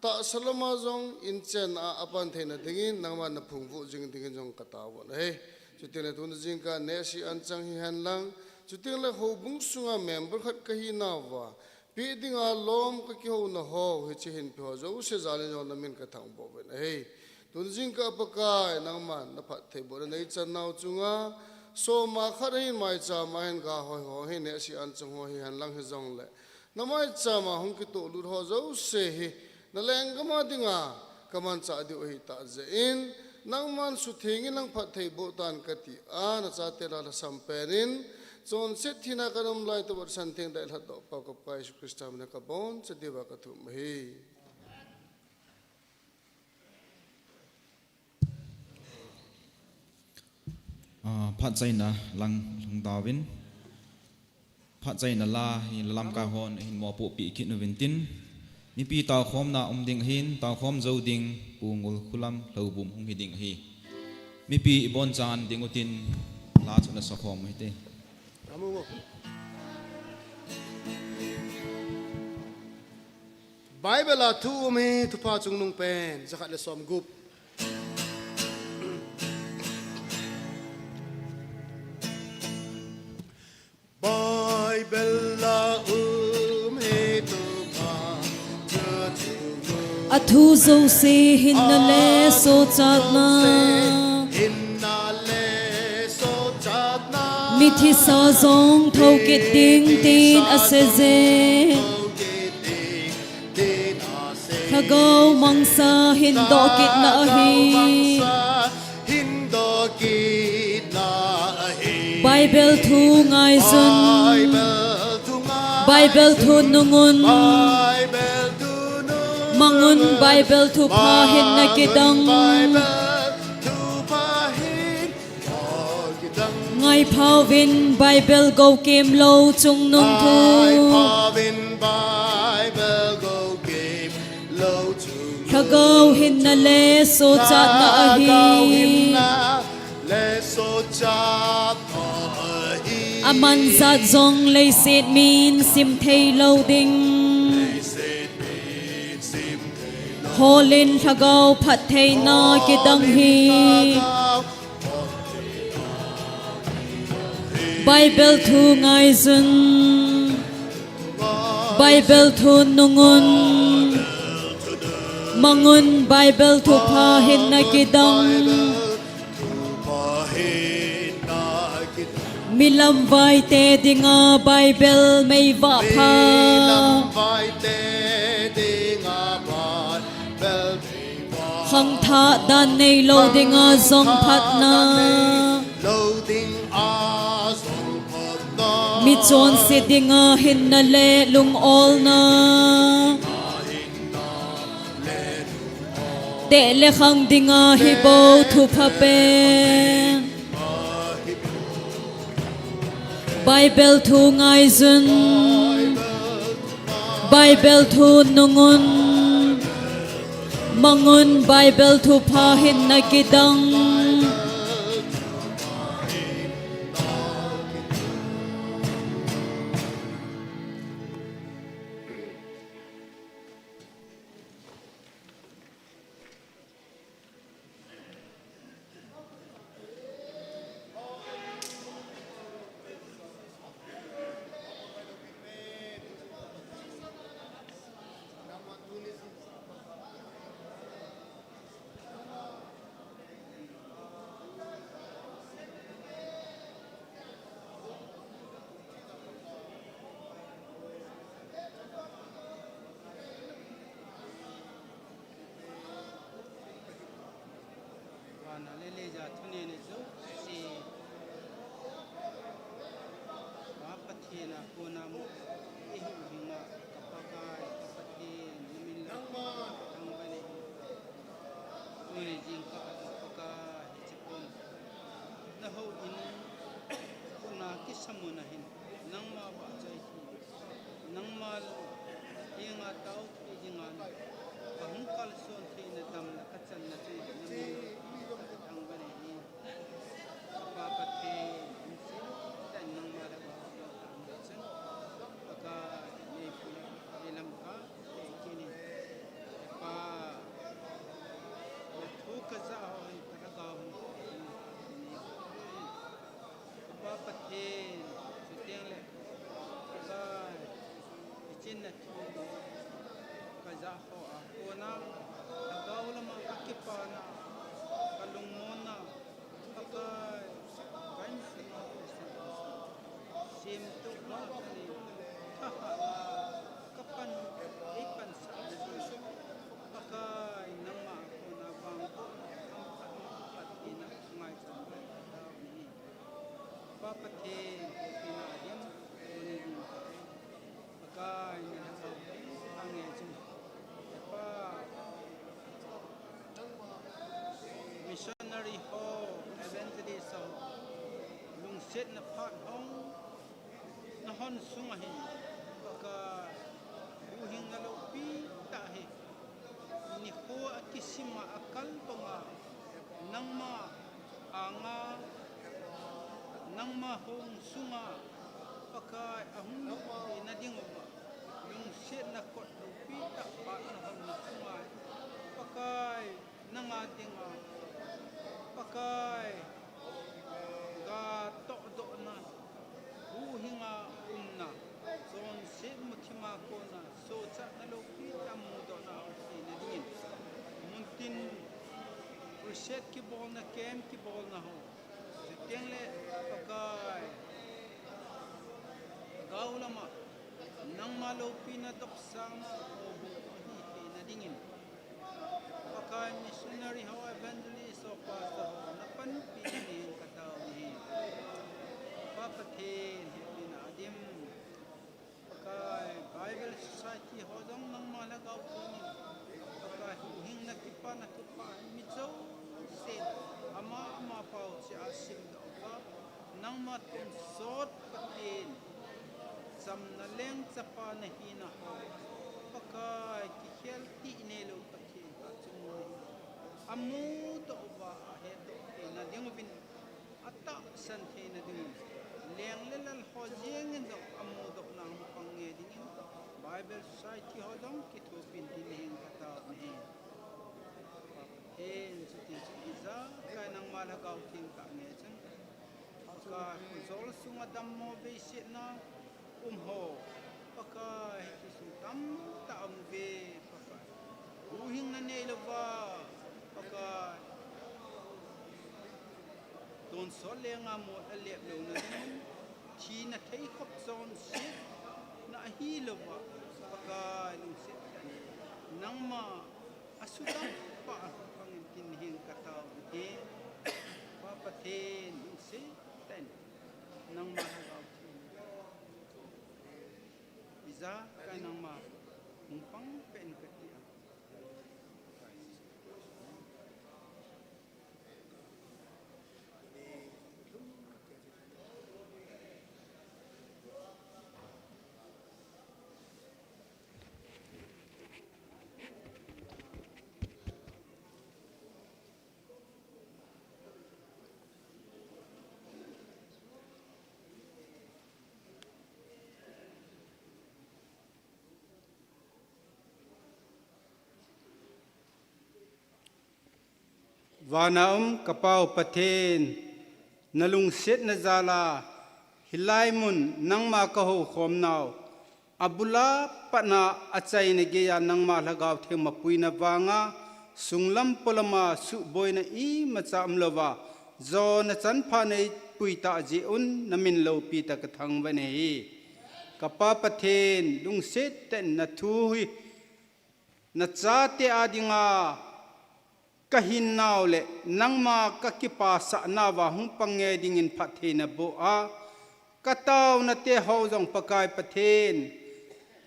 tahsa lama jong inchen a apan theina dingin nangman naphungvuh jing dingin jong kataovin ahi. Chuteng le tuni jingkah nehse anchang hihen lang, chuteng le houbung sunga member khat kahinauva, peh dinga lom kakihouna ho, hiche hinpe ho jouse jal in jong namin kathangvah uvin ahi. Tuni jingkah Pakai, nangman naphattheibohna neichan nau chunga, soma khat ahin maicham a hin ga hoi ho hi, nehse anchang ho hihen lang hijongle, namaicham a hung kitoh lut ho jouse hi, na lenggam a dinga kamanchah diu ahi tah jeh in, nangman suhtheng in lang phattheiboh tan kati a, nachate lah a lhasam pen in, chonset thina kanom lai tobang santheng dailhatdoh pau ka Pa Jesu Christa mina kaboncha diuva kathum ahi. Ah, phatchaina lang lhung tauvin. Phatchaina la hi la lamkai hon hin mopohpi kit uvin tin. Mipi taokhomna um ding ahin, taokhom jou ding Pu Ngulkhulam Lhoubum hung hi ding ahi. Mipi ibonchan ding utin la chu nasakhom u hite. Bible a thu um hi Thupha Chungnung pen, jakhat le somgup. Bible a um hi Thupha Chungnung. Athu jouse hinna le sochatna. Hinna le sochatna. Mithisa jong thou kit ding tin asei je. Thou kit ding tin asei je. Lhagao mangcha hin doh kitna ahi. Lhagao mangcha hin doh kitna ahi. Bible thu ngaijun. Bible thu ngai-, Bible thu nungun. Bible thu nungun. Mangun Bible thupha hin na kidang. Mangun Bible thupha hin Ngaiphauvin Bible goukem lou chungnung thu. Ngaiphauvin Bible goukem lou chungnung thu. Lhagao hinna le sochatna ahi. Lhagao hinna le sochatna ahi. Aman jat jong leiset min simthei lou ding. Leiset min simthei lou. Holin lhagao phattheina kidang hi. Holin lhagao Bible thu ngaijun. Bible thu nungun. Mangun Bible thupha hin na kidang. Milam vaite dinga Bible meivah pha. Khangthah dan neilou dinga jong phatna. Michonse dinga hinna le lungolna. Teh le khang dinga hi bou thupha pen. Bible thu ngaijun. Bible thu nungun. Mangun Bible thupha hin na kidang. Nene jouse, Pa Pathen a kona mo, ihuhhing a, ka Pakai, ka Pathen, na min lang thangvah in. Tuni jingkah a ka Pakai, hiche pon na houin, kona kisamun ahin, nangma vahchoi hi, nangma henga tao thei dinga, ka hung kalson theina damna ka channa chunga na min lang thangvah in. Ka Pa Pathen, insung tah in nangma lhagao theng tah in chun, Pakai, nei pui, nei lamkai, nei kinin. Pa, na thu ka jah ho hi ka lhagao hung nei. Ka Pa Pathen, chuteng le, Pakai, hiche na thu ka jah ho a kona, lhagao lama ka kipana, ka lungmonna, Pakai, ka insung a Christian, semtup ba ka nei, thahatna, ka pan, ei pansahna ding, Pakai, nangma a kona vangboh, hamphatna, hamphatna, ngaichat ka tao nahi. Pa Pathen, hepina dim, tuni jingkah a, Pakai, na lhagao theng tah in chun, Pa, missionary ho, evangelist ho, lungsetna phat hung, na hon sunga hin, Pakai, huhhingna loupi tah hi, nikho a kisima a kal banga, nangma anga, nangma hung sunga, Pakai, ahung lut theina diuva, lungsetna kot loupi tah pa na hon sunga, Pakai, nanga dinga, Pakai, ga tohdohna, huhhinga umna, chonset muthima kona, sochatna loupi tah mudohna hung theina dingin, muntin crusade kibolna, camp kibolna ho, chuteng le, Pakai, lhagao lama, nangma loupina dopsangna ho hung hi theina dingin, Pakai, missionary ho, evangelist ho, pastor ho, na panpi dingin ka tao nahi. Pa Pathen, hepina dim, Pakai, Bible Society ho jong nangma lhagao theng in, Pakai, huhhingna kipana thupha mi jousen, ama ama pao cheh a simdoh uva, nangma tonsot Pathen, chamna leng chapa nahina ho, Pakai, kikhel tih neilou Pathen, achung nahi. Amudoh uva, ahetdoh theina diuvin, atahsan theina dingin, leng le lal ho jengin jong amudohna hung pang nge dingin, Bible Society ho jong kithopin tin nahin ka tao nahi. Pa Pathen, chuti chun ijakai nangma lhagao theng tah nge chun, Pakai, khojol sunga dammo veisetna um ho, Pakai, hiche sung tamtah aum uve, Pakai. Huhhingna neilouva, Pakai, tonsot lenga mol alep louna dingin, thina theikhop chonsetna ahilouva, Pakai, lungset tah in, nangma asudam pa hung pang in tin nahin ka tao nahi. Pa Pathen, lungset tah in, nangma lhagao theng, ijakai nangma hung pang peh in kati a. Vana um ka Pa u Pathen, na lungsetna jal a, hilai mun nangma ka houkhom nau, abul a pat a achaina gei a nangma Lhagao Theng mapuina vang a, sunglam polam a suhboina imacha umlouva, jona chanpha neipui tah jeh un, na min loupi tah ka thangvah in ahi. Ka Pa Pathen, lungset tah in na thu hi, na chate a ding a, kahinnau le nangma kakipasah nauva hung pang nge dingin phattheina boh a, kataona te ho jong Pakai Pathen,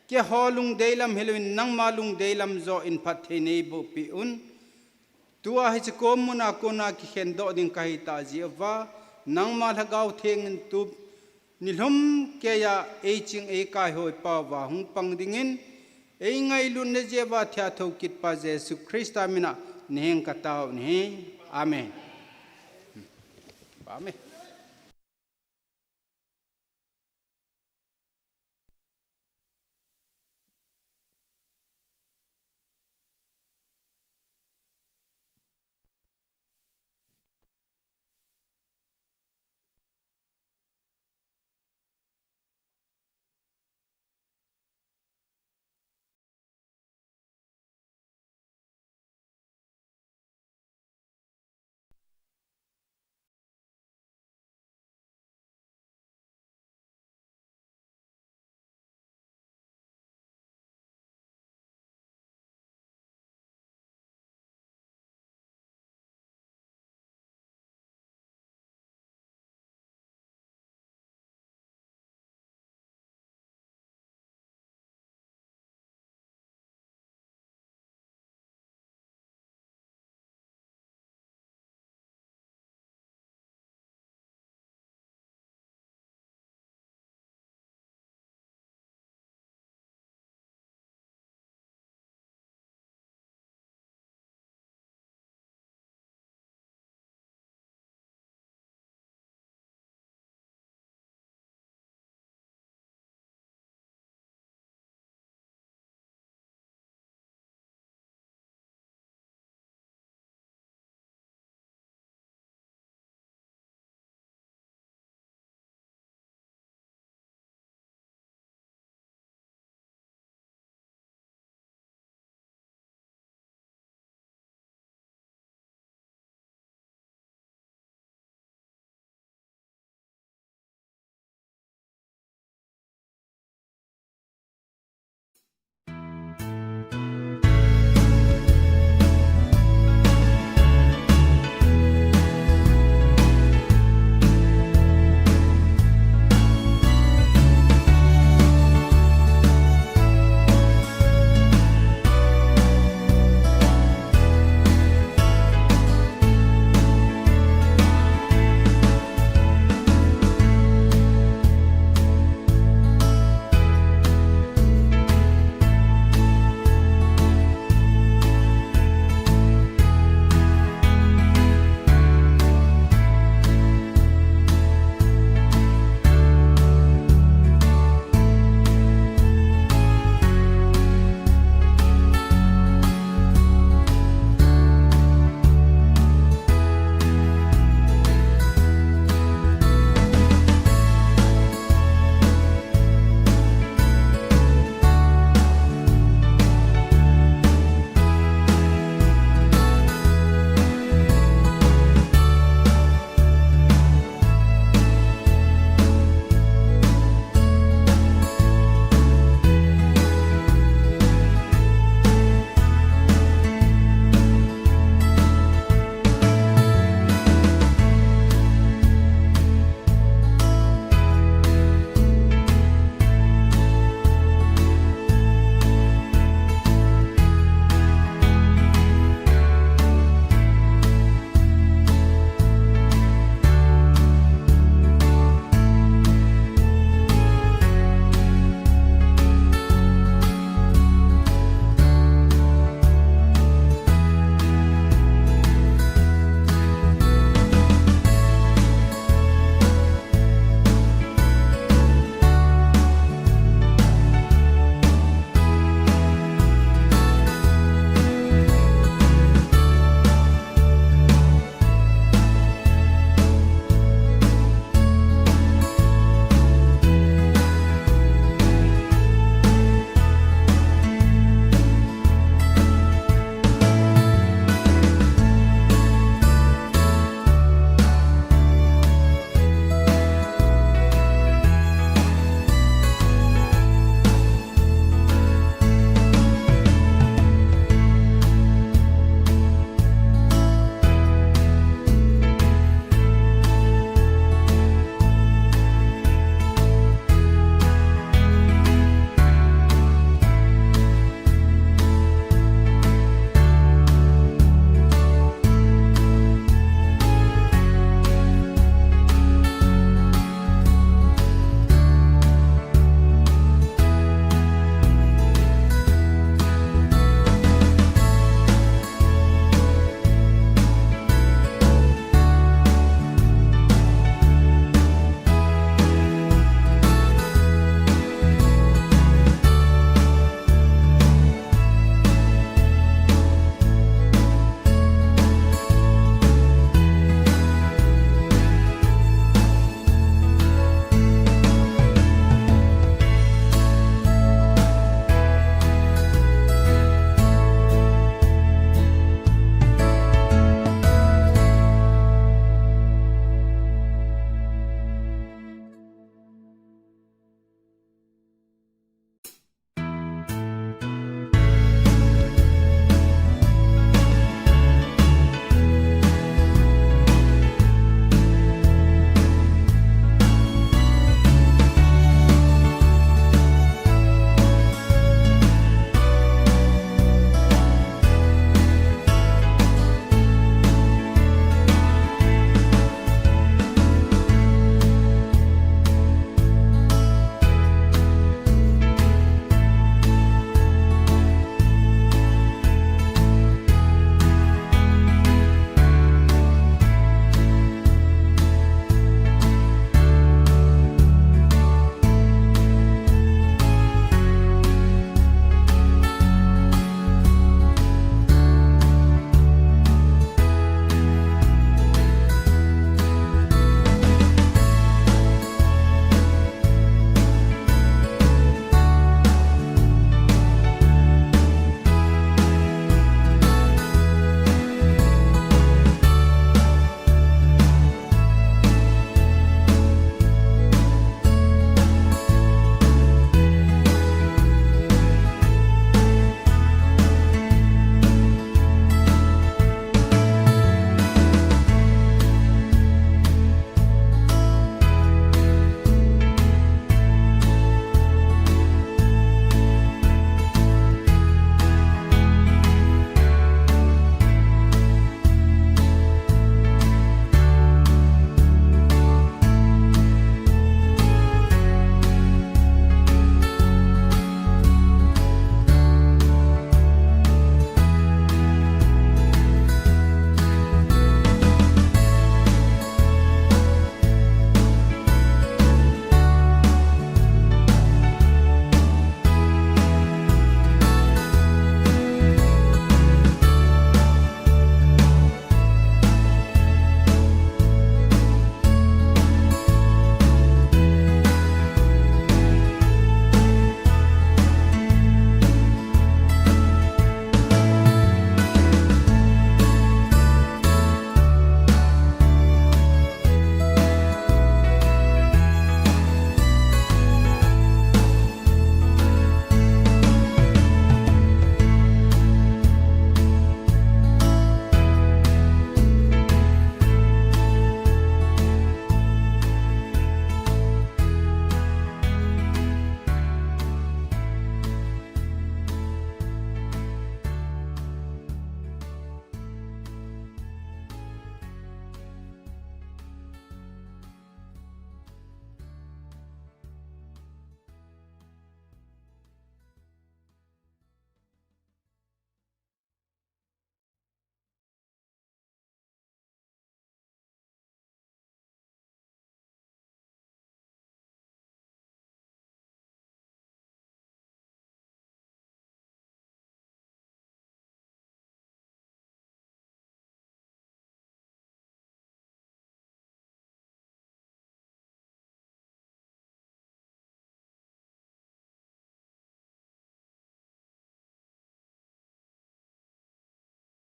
keiho lungdei lam hilouvin nangma lungdei lam joh in phattheina eiboh peh un. Tua hiche kom muna kona kikhen doh ding kahi tah jeh uva, nangma Lhagao Theng in tup nilhum keiya eiching eikai hoi pauva hung pang dingin, eingailutna jeh uva thia thou kit pa Jesu Christa mina naheng katao nahi. Amen. Amen.